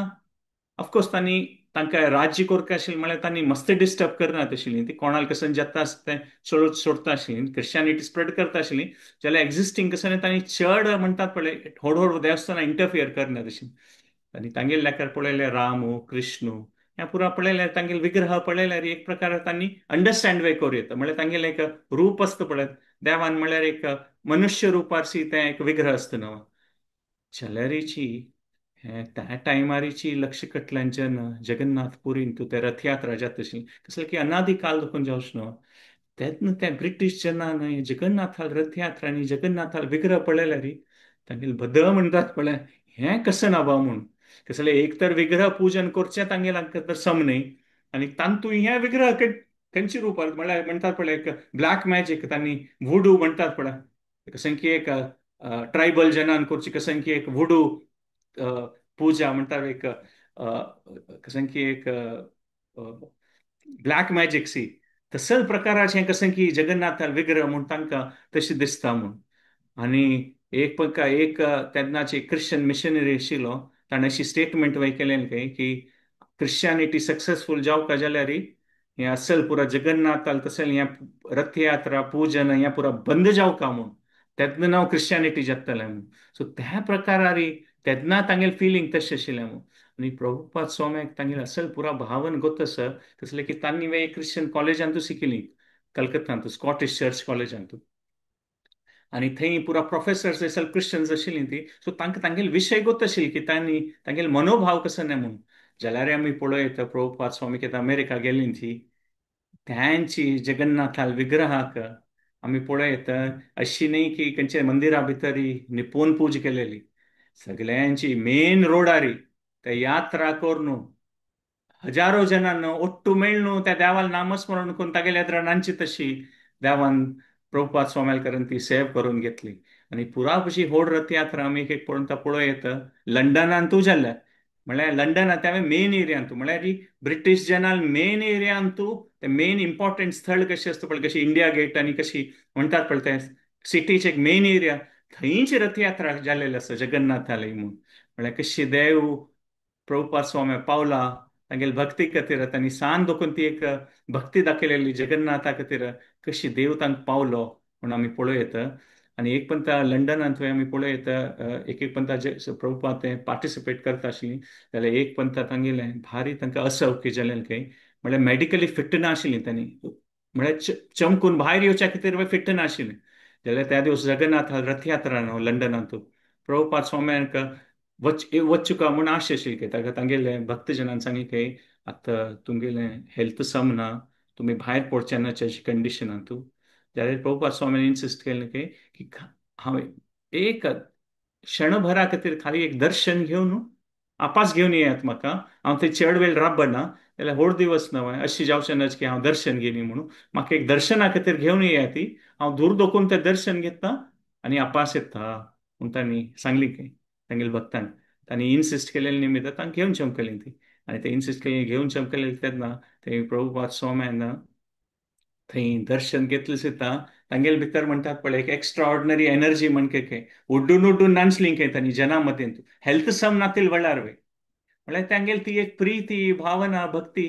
ऑफकोर्स तांणी तांकां राज्य करता आशिल्लें म्हळ्यार तांणी मस्त डिस्टर्ब करनात आशिल्लीं ती, कोणाक कशें जाता आसता तें सोडत सोडता आशिल्लीं, क्रिश्चियनिटी स्प्रेड करता आशिल्लीं. जाल्यार एग्जिस्टींग कशें तांणी चड म्हणटात पळय व्हड व्हड देवस्थानां इंटरफियर करनात आशिल्लीं. आनी तांगेले लेखार पळयल्यार रामू कृष्णू ह्या पुरा पळयल्यार तांगेले विग्रह पळयल्यार एक प्रकार तांणी अंडरस्टँड वे करूं येता. म्हळ्यार तांगेलें एक रूप आसता पळय देवान, म्हळ्यार एक मनुष्य रुपारशी तें एक विग्रह आसता न्हू. जाल्यारीची हें त्या टायमारीची लक्ष कटल्यान जगन्नाथ पुरीन तूं ते रथयात्रा जाता आशिल्ली कसलें की अनादी काल देखून जावचो न्हू. तेन्ना त्या ब्रिटीश जनान जगन्नाथाल रथयात्रा आनी जगन्नाथाल विग्रह पळयल्यार तांगेले बद म्हणटात पळय हें कशें ना बा म्हूण. कसलें एक तर विग्रह पूजन करचें तांगेलें तर सम न्ही, आनी तांतू हें विग्रह खंयचे रुपार म्हळ्यार म्हणटात पळय एक ब्लॅक मॅजीक तांणी वुडू म्हणटात पळय, कशें की एक ट्रायबल जनान करची कशें की एक वुडू पूजा म्हणटात एक कशें की एक ब्लॅक मॅजीक सी तसल प्रकाराचें कशें की जगन्नाथाल विग्रह म्हूण तांकां तशें दिसता म्हूण. आनी एक पका एक तेन्नाचे क्रिश्चन मिशनरी आशिल्लो ताणें अशी स्टेटमेंट वय केलें खंय की क्रिश्चियनिटी सक्सेसफूल जावका जाल्यार हें असल पुरा जगन्नाथाल तशें हें रथयात्रा पूजन हें पुरा बंद जावका म्हूण, तेन्ना नांव क्रिश्चियनिटी जातलें म्हूण. सो त्या प्रकारारी तेन्ना तांगेलें फिलींग तशें आशिल्लें म्हूण. आनी प्रभुपाद स्वाम्याक तांगेलें असल पुरा भावन गोत आसा कसलें की तांणी वे क्रिश्चन कॉलेजांतू शिकिल्ली कलकत्तांतू, स्कॉटिश चर्च कॉलेजांतू, आनी थंय पुरा प्रोफेसर्स असल क्रिश्चन्स आशिल्लीं ती. सो तांकां तांगेले विशय गोत आशिल्ले की तांणी तांगेले मनोभाव कसो न्हय म्हूण. जाल्यार आमी पळयत प्रभुपाद स्वामी केन्ना अमेरिका गेली ती त्यांची जगन्नाथाल विग्रहाक आमी पळयत अशी न्हय की खंयच्या मंदिरा भितर निपोवन पूजा केलेली, सगळ्यांची मेन रोडारी ते यात्रा करून हजारो जणांना ಒಟ್ಟು मेळ्ळू त्या देवाला नामस्मरण करून तागेल्या यात्रा तशी देवान प्रभुपाद स्वाम्याल करून ती सेव करून घेतली. आनी पुरा कशी व्हड रथयात्रा आमी एक एक पळोवन पळोवं येता लंडनांतू जाल्या, म्हळ्यार लंडनांत त्या मेन एरियांतू, म्हळ्यार ब्रिटीश जनाल मेन एरियांतू ते मेन इम्पॉर्टंट स्थळ कशें आसता पळय, कशी इंडिया गेट आनी कशी म्हणटात पळय ते सिटीचे एक मेन एरिया थंयच रथयात्रा जालेली आसा जगन्नाथालय म्हूण. म्हळ्यार कशी देव प्रभुपाद स्वामी पावला तांगेले भक्ती खातीर तांणी सान दोखून ती एक भक्ती दाखयलेली जगन्नाथा खातीर कशी देव तांकां पावलो म्हूण आमी पळोवं येता. आनी एक पंता लंडनांत आमी पळोवं येता एक एक पंता जे प्रभुपाद ते पार्टिसिपेट करता आशिल्ली जाल्यार एक पंता तांगेलें भारी तांकां असौख्य जालें खंय, म्हळ्यार मेडिकली फिट नाशिल्ली तांणी, म्हळ्यार चमकून भायर येवच्या खातीर फिट नाशिल्लें. जाल्यार त्या दिवस जगन्नाथ रथयात्रा न्हू लंडनांत प्रभुपाद स्वाम्यांक वच वचुका म्हूण आश आशिल्ली की ताका तांगेले भक्तजनान सांगलें की आतां तुमगेलें हेल्थ सम ना, तुमी भायर पडचे ना अशी कंडिशनान तूं. जाल्यार प्रभुपाद स्वामीन इन्सिस्ट केलें की हांव एक क्षणभरा खातीर खाली एक दर्शन घेवन आपास घेवन येयात म्हाका, हांव थंय चड वेळ राबना जाल्यार व्हड दिवस न्हय अशी जावचें नाच की हांव दर्शन घेनी म्हणून, म्हाका एक दर्शना खातीर घेवन येयात ती, हांव दूर दोकून तें दर्शन घेता आनी आपास येता म्हूण तांणी सांगली की तांगेल्या भक्तांक. तांणी इन्सिस्ट केलेले निमित्त तांकां घेवन चमकली ती, आनी ते इन्सिस्ट केले घेवन चमकले तेन्ना थंय प्रभुपाद स्वाम्यान थंय दर्शन घेतलें सुद्दां तांगेले भितर म्हणटात पळय एक एक्स्ट्रा ऑर्डिनरी एनर्जी म्हण के उड्डून उड्डून नाचली खंय तांणी जना मदेंत, हेल्थ सम नातील वेळार वे म्हळ्यार तांगेली ती एक प्रिती भावना भक्ती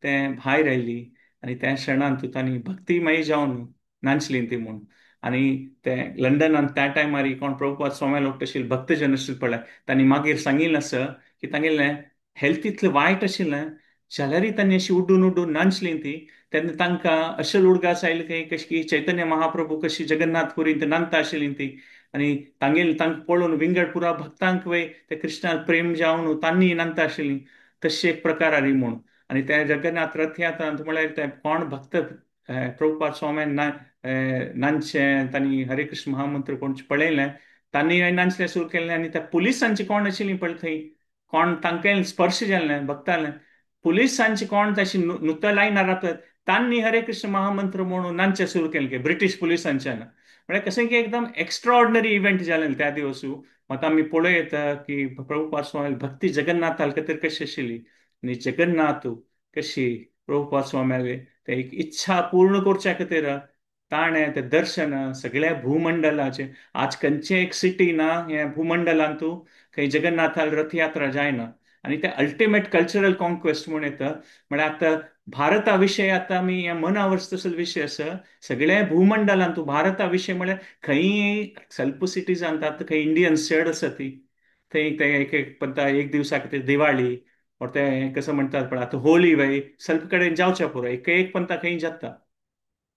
तें भायर आयली आनी त्या क्षणान तूं तांणी भक्तिमय जावन नाचली ती म्हूण. आनी ते लंडनान त्या टायमार कोण प्रभुपाद स्वामी लोक तशी भक्तजन आशिल्ले पळय तांणी मागीर सांगिल्लें आसा की तांगेलें हेल्थ इतलें वायट आशिल्लें जाल्यारय तांणी अशी उड्डून उड्डून नाचली ती. तेन्ना तांकां अशें उडगास आयले की कशी की चैतन्य महाप्रभू कशी जगन्नाथपुरींत नांदता आशिल्ली ती, आनी तांगेले तांकां पळोवन विंगड पुरा भक्तांक वय ते कृष्णाक प्रेम जावन तांणी नांदता आशिल्ली तशी एक प्रकार आनी म्हूण. आनी त्या जगन्नाथ रथयात्रांत म्हळ्यार ते कोण भक्त प्रभुपाद स्वाम्यान नांदचें तांणी हरे कृष्ण महामंत्र कोण पळयलें तांणी नाचलें सुरू केलें. आनी त्या पुलिसांची कोण आशिल्ली पळय थंय कोण तांकां स्पर्श जालें भक्तालें, पुलिसांची कोण तशी नुकतं लायनार रावतात तांणी हरे कृष्ण महामंत्र म्हणून नाचचें सुरू केलें की ब्रिटीश पुलिसांच्यान. म्हळ्यार कशें की एकदम एक्स्ट्रा ऑर्डिनरी इव्हेंट जालें त्या दिवसू. आतां आमी पळोवं येता की प्रभुपाद स्वामी भक्ती जगन्नाथाल खातीर कशी आशिल्ली आनी जगन्नाथ कशी प्रभुपाद स्वाम्याले ते एक इच्छा पूर्ण करच्या खातीर ताणें तें दर्शन सगळ्या भूमंडलाचें, आज खंयचें एक सिटी ना हे भूमंडलांतू खंय जगन्नाथाल रथयात्रा जायना. आनी ते अल्टिमेट कल्चरल कॉन्क्वेस्ट म्हूण येता. म्हळ्यार आतां भारता विशय आतां आमी हे मनावर्स तसलो विशय आसा सगळ्या भूमंडलांतू भारता विशय म्हळ्यार खंय स्वल्प सिटीजांत आतां खंय इंडियन्स चड आसा ती थंय ते एक एक पद्दा एक दिवसा खातीर दिवाळी or ते कसं म्हणटात पळय आतां होली वय स्वल्प कडेन जावचें पुरो एक एक पंता खंय जाता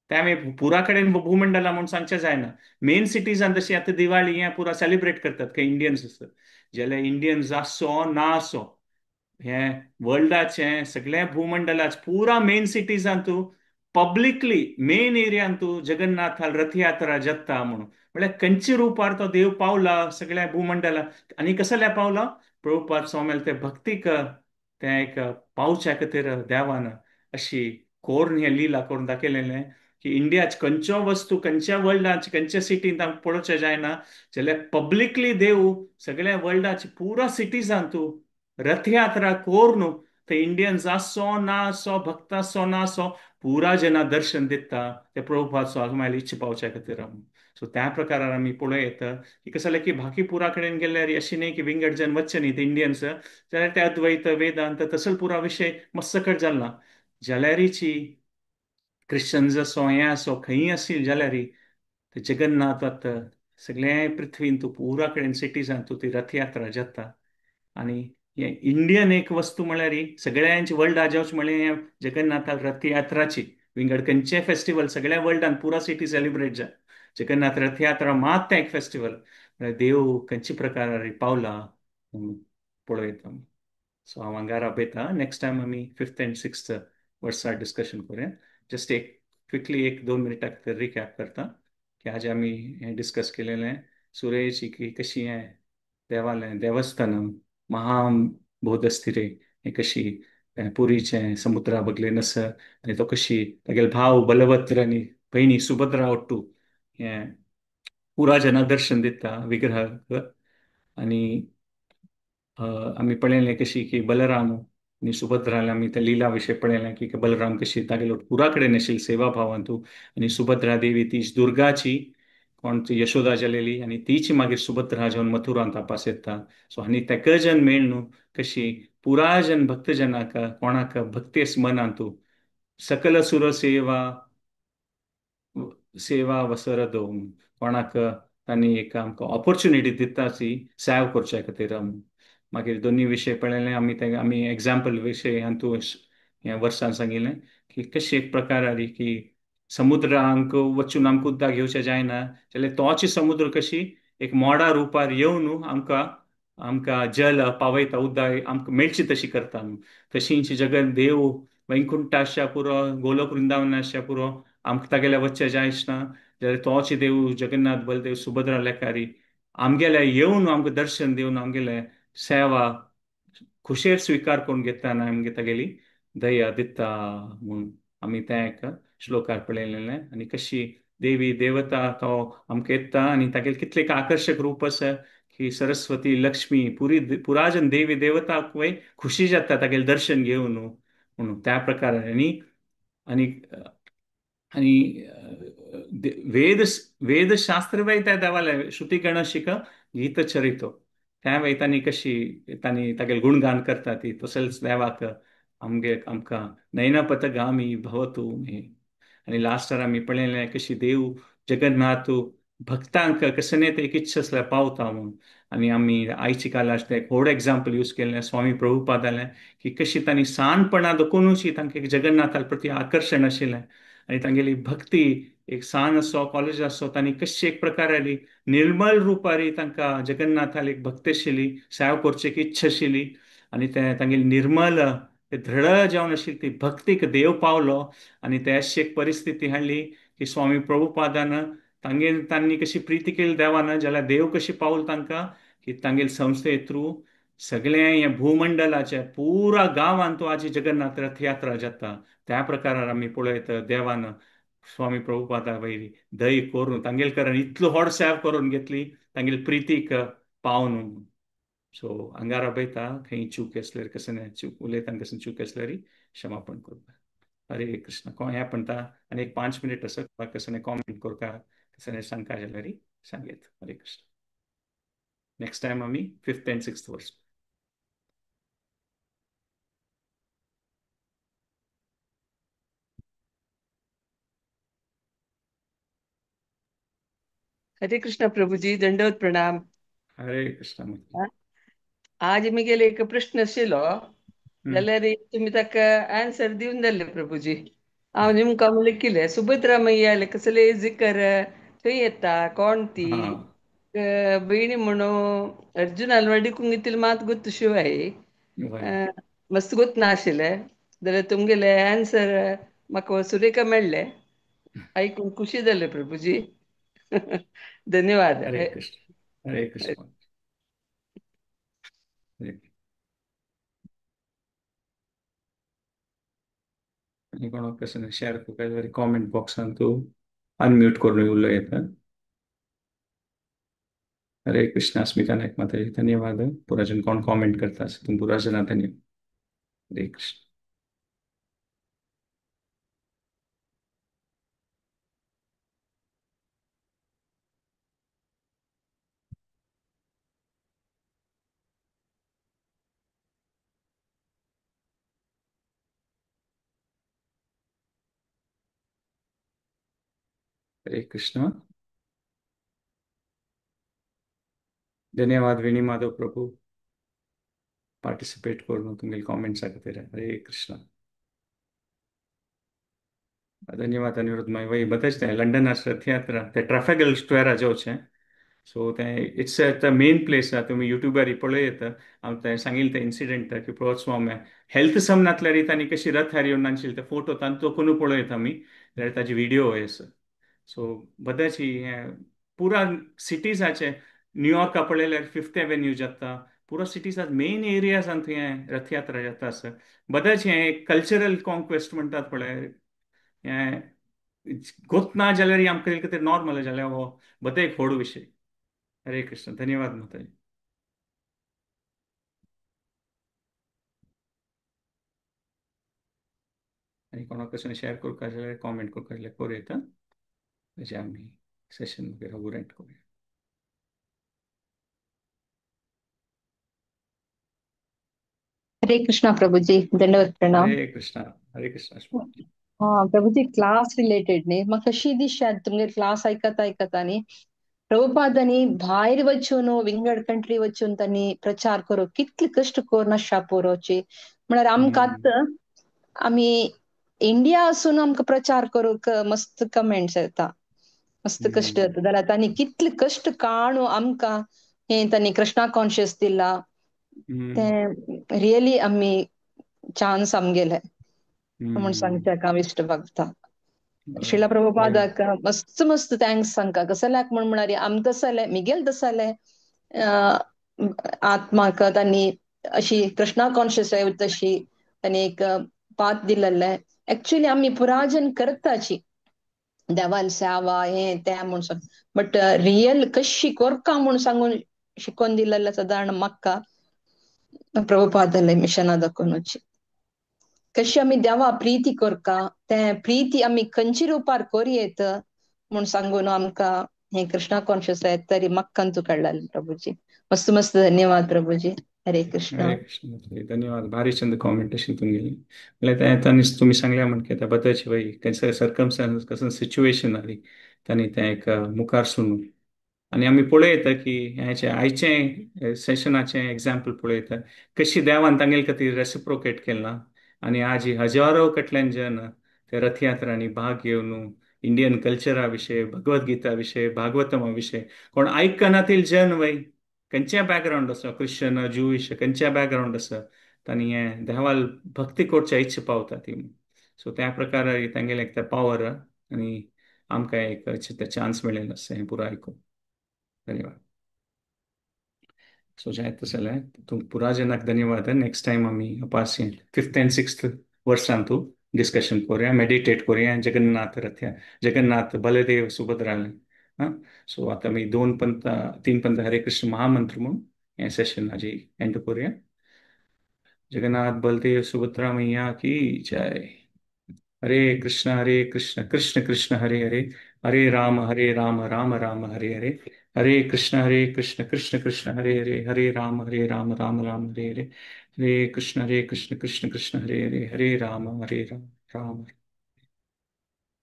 ते आमी पुरा कडेन भूमंडला म्हूण सांगचें जायना. मेन सिटीजान तशी आतां दिवाळी हें पुरा सेलिब्रेट करतात खंय इंडियन्स आसतात, जाल्यार इंडियन्स आसो ना आसो हें वर्ल्डाचें सगळ्या भूमंडलाचें पुरा मेन सिटीजान तूं पब्लिकली मेन एरियान तूं जगन्नाथाल रथयात्रा जाता म्हणून म्हळ्यार खंयच्या रुपार तो देव पावला सगळ्या भूमंडला आनी कसल्या पावला प्रभुपाद स्वाम्याल ते भक्तीक तें एक पावच्या खातीर देवान अशी कोर्ण हें लिला करून दाखयलेलें की इंडियाच खंयचो वस्तू खंयच्या वर्ल्डाच खंयच्या सिटींत आमकां पळोवचें जायना जाल्यार पब्लिकली देव सगळ्या वर्ल्डाच पुरा सिटीजान तूं रथयात्रा कोरून ते इंडियन्स आसो ना आसो भक्त आसो ना आसो पुरा जेन्ना दर्शन दिता ते प्रभुपाद स्वामी इच्छा पावच्या खातीर. सो त्या प्रकारान आमी पळोवं येता की कसं जालें की बाकी पुरा कडेन गेल्यार अशी न्ही की विंगड जन वच्चे न्ही ते इंडियन्स जाल्यार ते अद्वैत वेदांत तसलो पुरा विशय मस्त कट जाला. जाल्यारीची क्रिश्चन्स आसो हें आसो खंयी आसील जाल्यारी ते जगन्नाथ आतां सगळ्या पृथ्वीन तूं पुरा कडेन सिटीजान तूं ती रथयात्रा जाता. आनी हें इंडियन एक वस्तू म्हळ्यार सगळ्यांची वर्ल्डा जावचें म्हळ्यार हें जगन्नाथाक रथयात्राची विंगड खंयचें फेस्टिवल सगळ्या वर्ल्डान पुरा सिटी सेलिब्रेट जाता जगन्नाथ रथयात्रा मात तें एक फेस्टिवल म्हळ्यार देव खंयच्या प्रकारार पावला पळयता. सो हांव हांगा राबयता, नेक्स्ट टायम आमी फिफ्थ एंड सिक्स्थ वर्सार डिस्कशन करुया. जस्ट एक क्विकली एक 2 मिनटां खातीर रिकॅप करता की आज आमी हें डिस्कस केलेलें सुरेश की कशी हें देवालें देवस्थान महाबोधस्थिरे हें कशी पुरीचें समुद्रा बगलेन आसा आनी तो कशी तागेलो भाव बलभद्र आनी भयणी सुभद्रा ओट्टू हें पुरा जना दर्शन दिता विग्रह. आनी आमी पळयलें कशी की बलराम आनी सुभद्राला आमी त्या लिला विशय पळयलें की बलराम कशी तागेलो पुरा कडेन आशिल्ली सेवा भावान तूं आनी सुभद्रा देवी ती दुर्गाची कोण ती यशोदा जालेली आनी तीच मागीर सुभद्रा जावन मथुरांत तापास येता. सो आनी ताका जन मेळ न्हू कशी पुरा जन भक्तजनाक कोणाक भक्ती मनान तूं सकल सुर सेवा सेवा वसर दो कोणाक तांणी एक आमकां ऑपोर्चुनिटी दिता ती सेव करच्या खातीर. मागीर दोनी विशय पळयले आमी ते आमी एग्जाम्पल विशय हातूं ह्या वर्सान सांगिल्लें की कशी एक प्रकार आली की समुद्रांक वचून आमकां उदक घेवचें जायना जाल्यार तोच समुद्र कशी एक मोडा रुपार येवन आमकां आमकां जल पावयता उदक आमकां मेळची तशी करता. तशींच जगन देव वैकुंठाच्या पुरो गोलोक वृंदावनाच्या पुरो आमकां तागेल्या वच्चे जायच ना जाल्यार तोच देव जगन्नाथ बलदेव सुभद्रा लेखारी आमगेले येवन आमकां दर्शन दिवन आमगेले सेवा खुशेर स्विकार करून घेता आनी आमगे तागेली दया दिता म्हूण आमी तें एक श्लोकार पळयलेलें. आनी कशी देवी देवता तो आमकां येता आनी तागेलें कितलें एक आकर्शक रूप आसा की सरस्वती लक्ष्मी पुरी पुराजन देवी देवता वय खुशी जाता तागेलें दर्शन घेवन म्हणून त्या प्रकारान. आनी आनी आनी वेद वेदशास्त्र वय त्या देवाले श्रुती गण शिक गीत चरितो त्या वय तांणी कशी तांणी तागेलें गुणगान करता ती तसोच देवाक आमगे आमकां नयनपथगामी भवतु मे. आनी लास्टार आमी पळयलें कशी देव जगन्नाथ भक्तांक कसने ते एक इच्छा आसल्यार पावता म्हूण. आनी आमी आयची काल ते एक व्हड एग्जाम्पल यूज केलें स्वामी प्रभुपादालें की कशी तांणी सानपणा दकुनूच तांकां एक जगन्नाथा प्रती आकर्शण आशिल्लें आनी तांगेली भक्ती एक सान आसो कॉलेज आसो तांणी कशी एक प्रकाराली निर्मल रुपारी तांकां जगन्नाथाली एक भक्ती आशिल्ली, सेवा करची एक इच्छा आशिल्ली आनी ते तांगेली निर्मल ते दृढ जावन आशिल्ली ती भक्तीक देव पावलो. आनी ते अशी एक परिस्थिती हाडली की स्वामी प्रभुपादान तांगेर तांणी कशी प्रिती केली देवान जाल्यार देव कशी पावल तांकां की तांगेले संस्थे थ्रू सगळें हें भूमंडलाचें पुरा गांवांत तो आजी जगन्नाथ रथयात्रा जाता. त्या प्रकारार आमी पळयत देवान स्वामी प्रभुपादा वयली दय करून तांगेले कारण इतलो व्हड सेवा करून घेतली तांगेले प्रितीक पावन. सो अंगारा बैता खंय चूक आसल्यार कसं चूक उलयतान कसं चूक आसल्यार क्षमापण करता. हरे कृष्ण. कोण ह्या म्हणटा आनी एक 5 मिनट आसा कसं कॉमेंट करता कसं सांगता जाल्यार सांगेत. हरे कृष्ण. नेक्स्ट टायम आमी 5th and 6th वर्स. हरे कृष्ण प्रभुजी, दंडवत प्रणाम. हरे कृष्ण. आज मिगेले एक प्रश्न आशिल्लो जाल्यार तुमी ताका आन्सर दिवन जाले प्रभुजी. हांव निमकां म्हणलें कितें सुभद्रा मैयाले कसले जिकर थंय येता कोण ती भयणी म्हणून अर्जुनान वडिकूंक मात गोत्तु शिवाय मस्त गोत नाशिल्लें जाल्यार तुमगेले आन्सर म्हाका सुरेखा मेळ्ळें, आयकून खुशी जालें प्रभुजी. धन्यवाद. हरे कृष्ण. हरे कृष्ण. आनी कोणाक कसं शेअर करता जाल्यार कॉमेंट बॉक्सान तूं अनम्यूट करून उलोवं येता. हरे कृष्ण. अस्मिता नायक माताजी धन्यवाद. पुराजन कोण कॉमेंट करता तुम पुराजना धन्यवाद. हरे कृष्ण. हरे कृष्ण. धन्यवाद विणी माधव प्रभु पार्टिसिपेट करून तुमगे कॉमेंट्स खातीर. हरे कृष्ण. धन्यवाद अनिरुद्ध माई. वय बरेंच तें लंडन रथयात्रा ते ट्राफेगल स्क्वेअर जो छे सो तें it's the main place आहा. तुमी युट्यूबार पळय येता. हांव तें सांगिल्लें तें इन्सिडंट की प्रभु स्वामी हेल्थ सम नासल्यार तांणी कशी रथ हारी नाशिल्ले ते फोटो तांचो कोणू पळयता आमी जाल्यार ताजी व्हिडियो आसा. सो बद्याची हें पुरा सिटीजाचे न्यूयॉर्का पळयल्यार 5th avenue जाता, पुरा सिटीजात मेन एरियाजान थंय रथयात्रा जाता आसा. बद्याच हें एक कल्चरल कॉन्क्वेस्ट म्हणटात पळय, हें गोत ना जाल्यार आमकां खातीर नॉर्मल जाल्यार हो बदें एक व्हड विशय. हरे कृष्ण. धन्यवाद माताजी. आनी कोणाक कशें शेअर करपाक जाल्यार कॉमेंट करपाक जाल्यार करूं येता. तशें आमी सेशन मागीर उरेंट करूया. हरे कृष्णा प्रभुजी, दंडवत प्रणाम. हरे कृष्णा. हरे कृष्णा. हा प्रभुजी, क्लास रिलेटेड न्ही म्हाका कशी दिसता तुमगे क्लास आयकता आयकता न्ही प्रभुपादांनी भायर वचून विंगड कंट्री वचून तांणी प्रचार करूं कितले कश्ट करून आसता पोरोचे. म्हळ्यार आमकां आतां आमी इंडिया आसून आमकां प्रचार करूंक मस्त कमेंट्स येता, मस्त कश्ट जाता. जाल्यार तांणी कितले कश्ट काडून आमकां हें तांणी कृष्णा कॉन्शियस दिला तें रियली आमी चान्स आमगेले म्हूण सांगच्याक हांव इश्ट भगता. श्रीला प्रभुपादाक मस्त मस्त thanks सांगका कसल्याक म्हण म्हणारी आम तसले मिगेल तसले आत्माक तांणी अशी कृष्णा कॉन्शियस तशी तांणी एक पात दिल्लें. एक्चुअली आमी पुराजन करताची देवाल सेवा हें तें म्हूण सांग बट रियल कशी कोरका म्हूण सांगून शिकोवन दिल्लें सादारण म्हाका प्रभुपादाले मिशना दाखोवनूच कशी आमी देवा प्रिती कोरका तें प्रिती आमी खंयची रुपार कोरयेत म्हूण सांगून आमकां हें कृष्णा कॉन्शियस येत तरी म्हाका कळ्ळें प्रभुजी. मस्त मस्त धन्यवाद प्रभुजी. हरे कृष्ण. हरे कृष्ण. धन्यवाद. भारी चंद कॉमेंटेशन तुमगेली म्हणल्यार तें तुमी सांगल्या म्हणके त्या बद्दलची वय खंयचे सर्कमस्टान्स कसं सिच्युएशन आली तांणी तें एक मुखार सुनून आनी आमी पळयता की हेचें आयचें सेशनाचें एग्जाम्पल पळयता कशी देवान तांगेले खातीर रेसिप्रोकेट केलें ना आनी आज हजारो कडल्यान जन ते रथयात्रांनी भाग घेवन इंडियन कल्चरा विशय, भगवद गीता विशय, भागवतमा विशय कोण आयकनातील जन वय खंयच्या बॅकग्रावंड आसा क्रिश्चन ज्युइश खंयच्या बॅकग्रावंड आसा तांणी हें देवाल भक्ती करच्या इच्छा पावता ती. सो त्या प्रकारे तांगेलें एक पावर आनी आमकां एक चान्स मेळिल्लो आसा हें पुरो आयकूंक. धन्यवाद. सो जायत तशें तूं पुरा जनाक धन्यवाद. नेक्स्ट टायम आमी अपास 5th and 6th वर्सांतू डिस्कशन करूया, मेडिटेट करूया जगन्नाथ रथ्या जगन्नाथ बलदेव सुभद्राले. हां सो आतां आमी 2 पंत 3 पंत हरे कृष्ण महामंत्र म्हूण हें सेशन आजी एंड करूया. जगन्नाथ बलदेव सुभद्रा मैया की जय. हरे कृष्ण कृष्ण कृष्ण हरे हरे, हरे राम राम राम हरे हरे, हरे कृष्ण कृष्ण कृष्ण हरे हरे, हरे राम राम राम हरे हरे, हरे कृष्ण कृष्ण कृष्ण हरे हरे, हरे राम राम.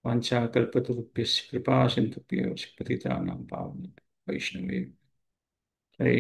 वाञ्छा कल्पतरुभ्यश्च कृपा सिन्धुभ्यो पतितानां पावनेभ्यो वैष्णवेभ्यो. हरे